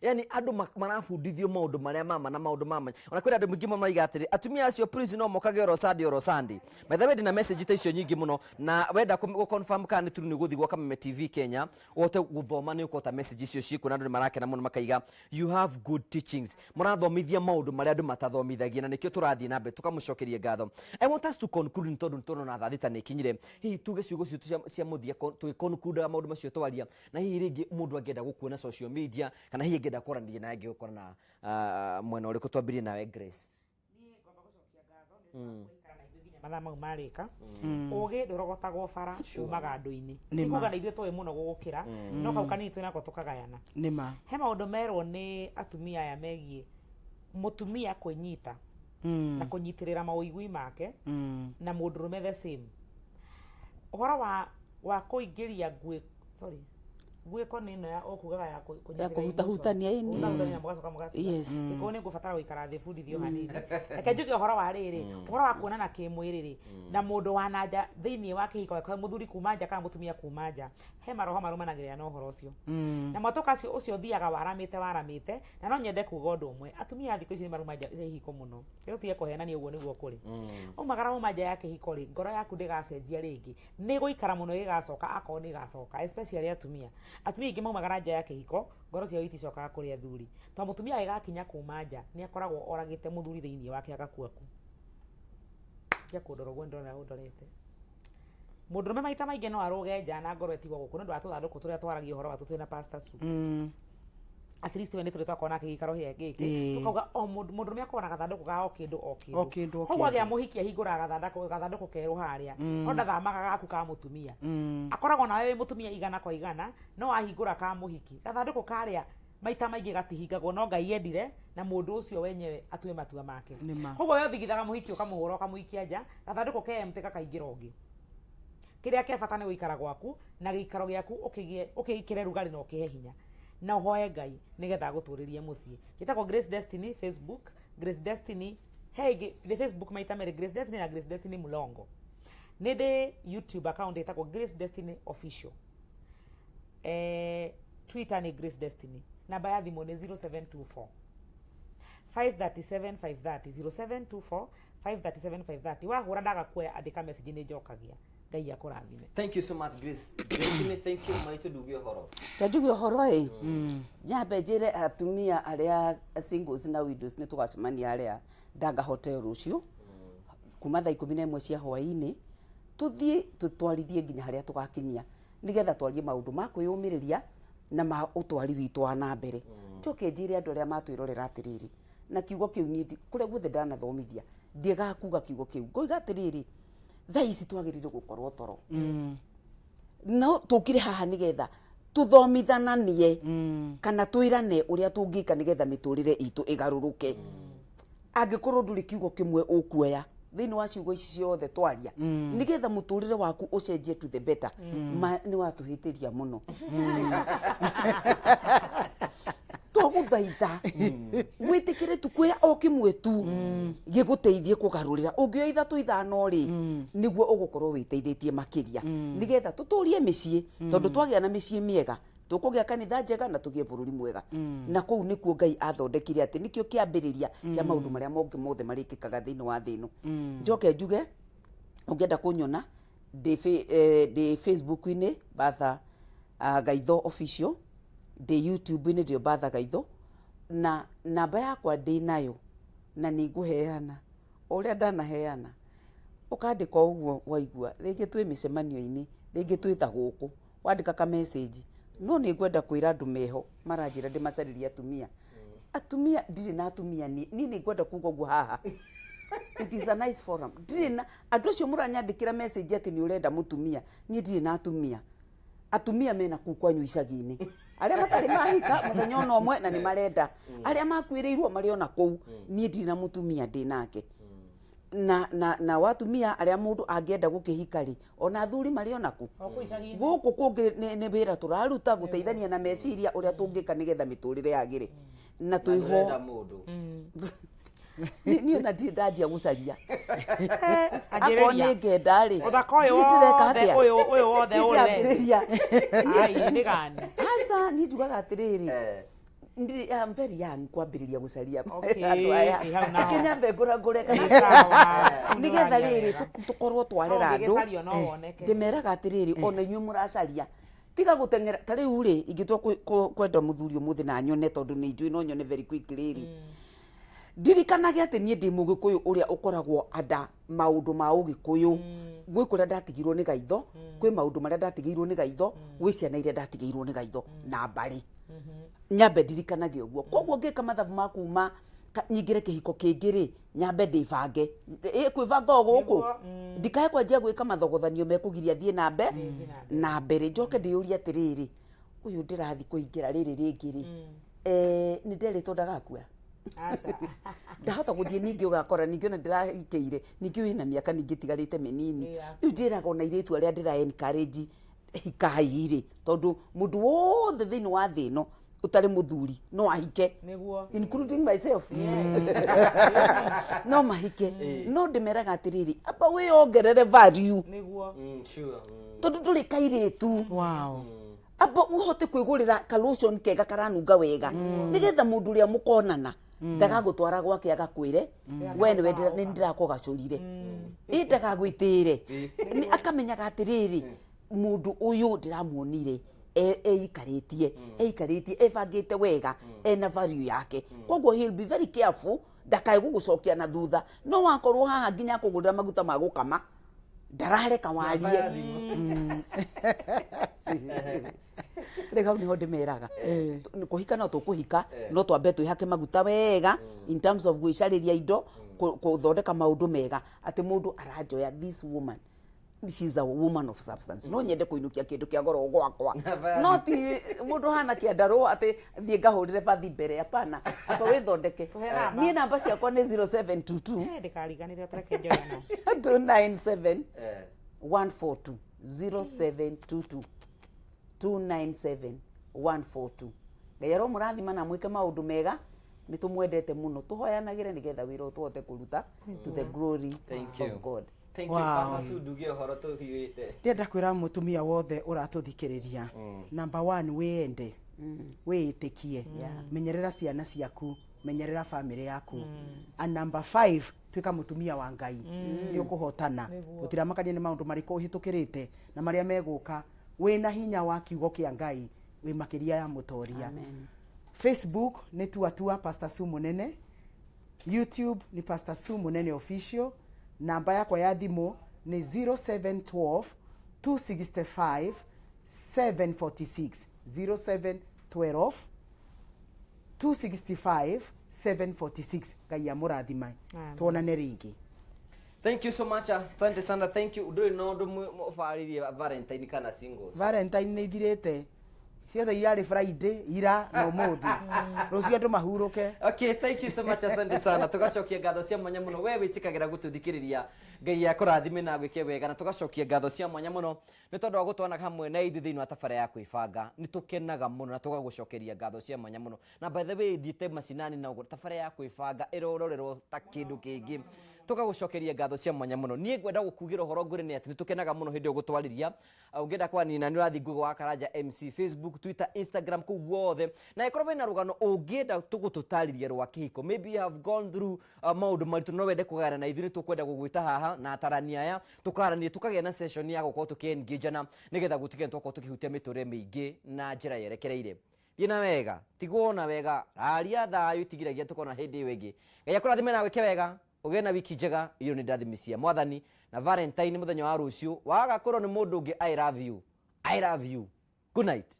yani andũ marabundithio maũndũ marĩa mama na maũndũ mama. Ona kwĩna andũ mũingĩ mũno maraiga atĩrĩ, atumia acio please no mokage oro Sunday, oro Sunday. By the way, ndĩna message ta icio nyingĩ mũno, na wenda gũ confirm kana nĩ true, nĩ ũgũthiĩ gwa Kameme TV Kenya ũhote gũthoma, nĩ ũkũhota message icio ciĩkuo, na andũ nĩ marakena mũno makaiga you have good teachings, mũrathomithia maũndũ marĩa andũ matathomithagia, na nĩkĩo tũrathiĩ na mbere tũkamũcokeria ngatho. I want us to conclude, nĩ tondũ nĩ tũrona thaa 6 nĩ ikinyire. Hihi tuge ciugo citũ cia mũthia tũgĩconcludaga maũndũ macio twaria, na hihi rĩngĩ mũndũ angĩenda gũkuona social media kana hihi angĩenda kwaranĩria nawe, angĩgũkora na mwena ũrĩkũ? Twambĩrĩrie nawe, Grace. Mathaa mau marĩka, ũgĩ ndũrogotagwo bara, umaga andũ-inĩ. Nĩ ma. Nĩkuga na ithuĩ tũĩ mũno gũgũkĩra, no kau kanini twĩnako tũkagayana. Nĩ ma. He maũndũ merwo nĩ atumia aya megiĩ mũtumia kwĩnyita na kũnyitĩrĩra mawĩigui make, na mũndũrũme the same. Ũhoro wa kũingĩria nguĩ, sorry, nguĩko nĩ ĩno ya ũkugaga ya Ya kũhutahutania, ĩni. Kũhutahutania na mũgacoka mũgatiga. Yes. Gĩkũyũ nĩ ngũbatara gũikara thĩ bundithio hanini. Reke njuge ũhoro wa rĩrĩ, ũhoro wa kuonana kĩmwĩrĩ rĩ, na mũndũ wa na nja thĩinĩ wa kĩhiko gĩake, mũthuri kuma nja kana mũtumia kuma nja, he maroho marũmanagĩrĩra na ũhoro ũcio, na mwatũka ũcio ũcio ũthiaga waramĩte waramĩte. Na no nyende kuga ũndũ ũmwe, atumia a thikũ ici nĩ maruma nja ya ihiko mũno. Rĩu tige kũhenania, ũguo nĩguo kũrĩ. Umagara uma nja ya kĩhiko rĩ, ngoro yaku ndĩgacenjia rĩngĩ, nĩ gũikara mũno ĩgĩgacoka, akorwo nĩ ĩgacoka. Especially atumia, atumia aingĩ maumagara nja ya kĩhiko, ngoro ciao iticokaga kũrĩ athuri, tondũ mũtumia agĩgakinya kuma nja nĩ akoragwo oragĩte mũthuri thĩinĩ wake, agakua ku. Tiga kũndora ũguo, ndĩrona ũndorete. Mũndũrũme maita maingĩ no arũge nja na ngoro ĩtigwo gũkũ nĩ ũndũ wa tũthandũkũ tũrĩa twaragia ũhoro watuo twĩna Pastor Sue. At least we nĩ tũrĩ twakorwo nake gĩikaro gĩkĩ. Tũkauga o mũndũ mũndũrũme akoragwo na gathandũkũ ga o kĩndũ o kĩndũ. O kĩndũ, o Koguo agĩa kĩndũ. mũhiki ahingũraga gathandũkũ kerũ harĩa. No ndathamaga gaku ka mũtumia. Akoragwo nawe wĩ mũtumia igana kwa igana, no ahingũra ka mũhiki. Gathandũkũ karĩa maita maingĩ gatihingagwo no Ngai endire na mũndũ ũcio wenyewe atue matua make. Nĩ ma. Koguo we ũthigithaga mũhiki ũkamũhũra ũkamũikia nja, gathandũkũ ke empty gakaingĩra ũngĩ. Kĩrĩa kĩa bata nĩ gũikara gwaku na gĩikaro gĩaku ũkĩgĩkĩre rugarĩ na ũkĩhe hinya na ũhoe Ngai nĩgetha agũtũrĩrie mũciĩ. Njĩtagwo Grace Destiny Facebook, Grace Destiny he ĩngĩ ndĩ Facebook maita merĩ, Grace Destiny na Grace Destiny Mulongo. Nĩ ndĩ YouTube account ĩtagwo Grace Destiny Official. Twitter nĩ Grace Destiny. Namba ya thimũ nĩ 0724 537 530, 0724 537 530. Wahũra ndaga kuoya andĩka message nĩ njokagia. Ngai akũrathime. Thank you so much, Grace Destiny. Thank you, maitũ nduge ũhoro. Ke njuge ũhoro ĩ, nyambe njĩre atumia arĩa singles na widows nĩ tũgacemania harĩa Ndanga Hotel rũciũ kuma thaa 11 cia hwaĩ-inĩ, tũthiĩ tũtwarithie nginya harĩa tũgakinyia nĩgetha twarie maũndũ ma kwĩyũmĩrĩria na ma ũtwari witũ wa na mbere. Njoke njĩre andũ arĩa matwĩrorera atĩrĩrĩ, na kiugo kĩu niĩ kũrĩa guothe ndanathomithia ndiagaga kuga kiugo kĩu, ngoiga atĩrĩrĩ, thaa ici twagĩrĩire gũkorwo toro, no tũkire haha nĩgetha tũthomithananie kana twĩrane ũrĩa tũngĩka nĩgetha mĩtũrĩre itũ ĩgarũrũke. Angĩkorwo ndũrĩ kiugo kĩmwe ũkuoya thĩinĩ wa ciugo ici ciothe twaria nĩgetha mũtũrĩre waku ũcenjie to the better, ma nĩ watũhĩtĩria mũno. Twagũthaitha wĩtĩkĩre tu kuoya o kĩmwe tu gĩgũteithie kũgarũrĩra. Ũngĩoya ithatũ ithano rĩ, nĩguo ũgũkorwo wĩteithĩtie makĩria nĩgetha tũtũrie mĩciĩ, tondũ twagĩa na mĩciĩ mĩega tũkũgĩa kanitha njega na tũgĩe bũrũri mwega. Na kũu nĩkuo Ngai athondekire atĩ nĩkĩo kĩambĩrĩria kĩa maũndũ marĩa mongĩ mothe marĩkĩkaga thĩinĩ wa thĩ ĩno. Njoke njuge ũngĩenda kũnyona ndĩ Facebook-inĩ Bertha Gaitho Official, ndĩ YouTube-inĩ ndĩ Bertha Gaitho, na namba yakwa ndĩ nayo na nĩ ngũheana o ũrĩa ndanaheana, ũkandĩka o ũguo waigua, rĩngĩ twĩ mĩcemanio-inĩ, rĩngĩ twĩ ta gũkũ, wandĩka ka message. No nĩ ngwenda kwĩra andũ meho maranjĩra ndĩmacarĩrie atumia. Atumia ndirĩ na atumia niĩ, niĩ nĩ ngwenda kuga ũguo haha. It is a nice forum. Ndirĩ na andũ acio mũranyandĩkĩra message atĩ nĩ ũrenda mũtumia, niĩ ndirĩ na atumia. Atumia mena kũu kwanyu icagi-inĩ, arĩa matarĩ mahika mũthenya ona ũmwe na nĩ marenda, arĩa makuĩrĩirwo marĩ ona kũu. Niĩ ndirĩ na mũtumia ndĩ nake. Na watumia arĩa mũndũ angĩenda gũkĩhika rĩ, ona athuri marĩ ona kũ O kũu icagi-inĩ. Gũkũ kũngĩ nĩ wĩra tũraruta gũteithania na meciria ũrĩa tũngĩka nĩgetha mĩtũrĩre yagĩre na Na twĩho. ndũrenda mũndũ. Niĩ ona ndirĩ ndanjia gũcaria. Akorwo Anjĩrĩria. nĩ ngenda rĩ, Ũthaka ũyũ ndirĩ ndĩreka wothe, atĩa? ũyũ wothe Ndirĩ ũrĩ. ndĩrambĩrĩria. Ai, ndigani. Aca, niĩ njugaga atĩrĩrĩ, I'm very young kwambĩrĩria gũcaria Okay, andũ aya. ĩ hau naho. Reke nyambe ngũrangũre Nĩ kana sawa. nĩgetha Nĩ rĩrĩ wega. tũkorwo twarera No andũ. ũngĩgĩcario no woneke. Ndĩmeraga atĩrĩrĩ, ona inyuĩ mũracaria, tiga gũteng'era. Ta rĩu rĩ, ingĩtua kwenda mũthuri ũmũthĩ na nyone, tondũ nĩ njũĩ no nyone very quickly rĩ, ndirikanage atĩ niĩ ndĩ mũgĩkũyũ ũrĩa ũkoragwo anda maũndũ ma ũgĩkũyũ. Gwĩ kũrĩa ndatigirwo nĩ Gaitho, kwĩ maũndũ marĩa ndatigĩirwo nĩ Gaitho, gwĩ ciana iria ndatigĩirwo nĩ Gaitho na mbarĩ. Nyambe ndirikanage ũguo. Koguo ngĩka mathabu ma kuma nyingĩre kĩhiko kĩngĩ rĩ, nyambe ndĩbange. Ĩ kwĩbanga o gũkũ, Nĩguo, ndikae kwanjia gwĩka mathogothanio mekũgiria thiĩ na na mbere. Njoke ndĩyũrie atĩrĩrĩ, ũyũ ndĩrathiĩ kũingĩra rĩrĩ rĩngĩ rĩ, nĩ nderĩtwo ndagakua? Aca. Ndahota gũthiĩ ningĩ ũgakora ningĩ ona ndĩrahikĩire ningĩ wĩna mĩaka ningĩ ĩtigarĩte mĩnini. Rĩu njĩraga ona airĩtu arĩa ndĩra encourage hikai rĩ, tondũ mũndũ wothe thĩinĩ wa thĩ ĩno ũtarĩ mũthuri no ahike. Nĩguo. Including myself, no mahike. No ndĩmeraga atĩrĩrĩ, amba wĩyongerere value. Nĩguo. Sure. Tondũ ndũrĩ kairĩtu. Amba ũhote kwĩgũrĩra ka lotion kega karanunga wega, nĩgetha mũndũ ũrĩa mũkonana ndagagũtwara gwake agakwĩre we nĩwe nĩ ndĩrakũgacũrire, ĩ ndagagwĩtĩre. Nĩ akamenyaga atĩrĩrĩ, mũndũ ũyũ ndĩramuonire eikarĩtie ebangĩte wega, ena value yake. Koguo he'll be very careful ndakae gũgũcokia na thutha. No wakorwo haha nginya akũgũrĩra maguta ma gũkama. Ndarareka warie. Rĩu hau nĩho ndĩmeraga, kũhika no tũkũhika, no twambe twĩhake maguta wega in terms of gwĩcarĩria indo, gũthondeka maũndũ mega, atĩ mũndũ aranjoya, this woman, she's a woman of substance, no nyende kũinũkia kĩndũ kĩa goro gwakwa, no ti mũndũ hana kĩandarũa atĩ thiĩ ngahũrĩre bathi mbere. Hapana, amba wĩthondeke. Tũhe namba. Niĩ namba ciakwa nĩ 0722 Ndĩkariganĩre, ũtareke njoya na 297 142, 0722 297 142. Ngai aromũrathima na mwĩke maũndũ mega. Nĩ tũmwendete mũno, tũhoyanagĩre nĩgetha wĩra ũyũ tũhote kũruta to the glory Thank you. of God. Thank you. Pastor Sue, nduge ũhoro tũhiũĩte. Ndĩrenda kwĩra mũtumia wothe ũratũthikĩrĩria, number one, wĩyende, wĩĩtĩkie, menyerera ciana ciaku, menyerera famĩlĩ yaku, and number five, tuĩka mũtumia wa Ngai, nĩ ũkũhotana. Gũtiramakania nĩ maũndũ marĩkũ ũhĩtũkĩrĩte na marĩa megũka, wĩna hinya wa kiugo kĩa Ngai, wĩ makĩria ya mũtoria. Facebook nĩ Tuatua Pastor Sue Mũnene, YouTube ni Pastor Sue Munene Official. Namba yakwa ya thimũ nĩ 0712 265 746, 0712 265 746. Ngai amũrathima. Amen. Tuonane rĩngĩ. Thank you so much, asante sana, thank you. Ndũrĩ na ũndũ ũbarĩrie Valentine kana single? Valentine nĩ ithirĩte ciothe, irarĩ Friday ira na ũmũthĩ, rũciũ andũ mahurũke. Okay, thank you so much, asante sana. Tugacokia ngatho cia mwanya muno we wĩtĩkagĩra gũtũthikĩrĩria. Ngai akũrathime na gwĩke wega, na tũgacokia ngatho cia mwanya mũno nĩ tondũ wa gũtwana hamwe na ithuĩ thĩinĩ wa tabara ya kwĩbanga. Nĩ tũkenaga mũno na tũgagũcokeria ngatho cia mwanya mũno. Na by the way, thiĩte macinani na ũguo, tabara ya kwĩbanga ĩrororerwo ta kĩndũ kĩngĩ. Tũgagũcokeria ngatho cia mwanya mũno. Niĩ ngwenda gũkugĩra ũhoro ngũrĩ nĩ atĩ nĩ tũkenaga mũno hĩndĩ ĩyo gũtwarĩria. Ũngĩenda kwanina nĩ ũrathiĩ Google wa Karanja MC, Facebook, Twitter, Instagram, kũu guothe. Na ĩkorwo wĩna rũgano ũngĩenda tũgũtũtarĩria rwa kĩhiko, maybe you have gone through maũndũ maritũ, no wende kũgayana na ithuĩ, nĩ tũkwenda gũgwĩta haha na atarani aya, tũkarania, tũkagĩa na session ya gũkorwo tũkĩ-engage-ana nĩgetha gũtige nĩ twakorwo tũkĩhutia mĩtũrĩre mĩingĩ na njĩra yerekereire. Thiĩ na wega, tigwo na wega, raria thayũ, itigiragia tũkona hĩndĩ ĩyo ĩngĩ. Ngai akũrathime na gwĩke wega, ũgĩe na wiki njega. Iyo nĩ ndathimi cia Mwathani. Na Valentine mũthenya wa rũciũ, waga kũrwo nĩ mũndũ ũngĩ, I love you, I love you, good night.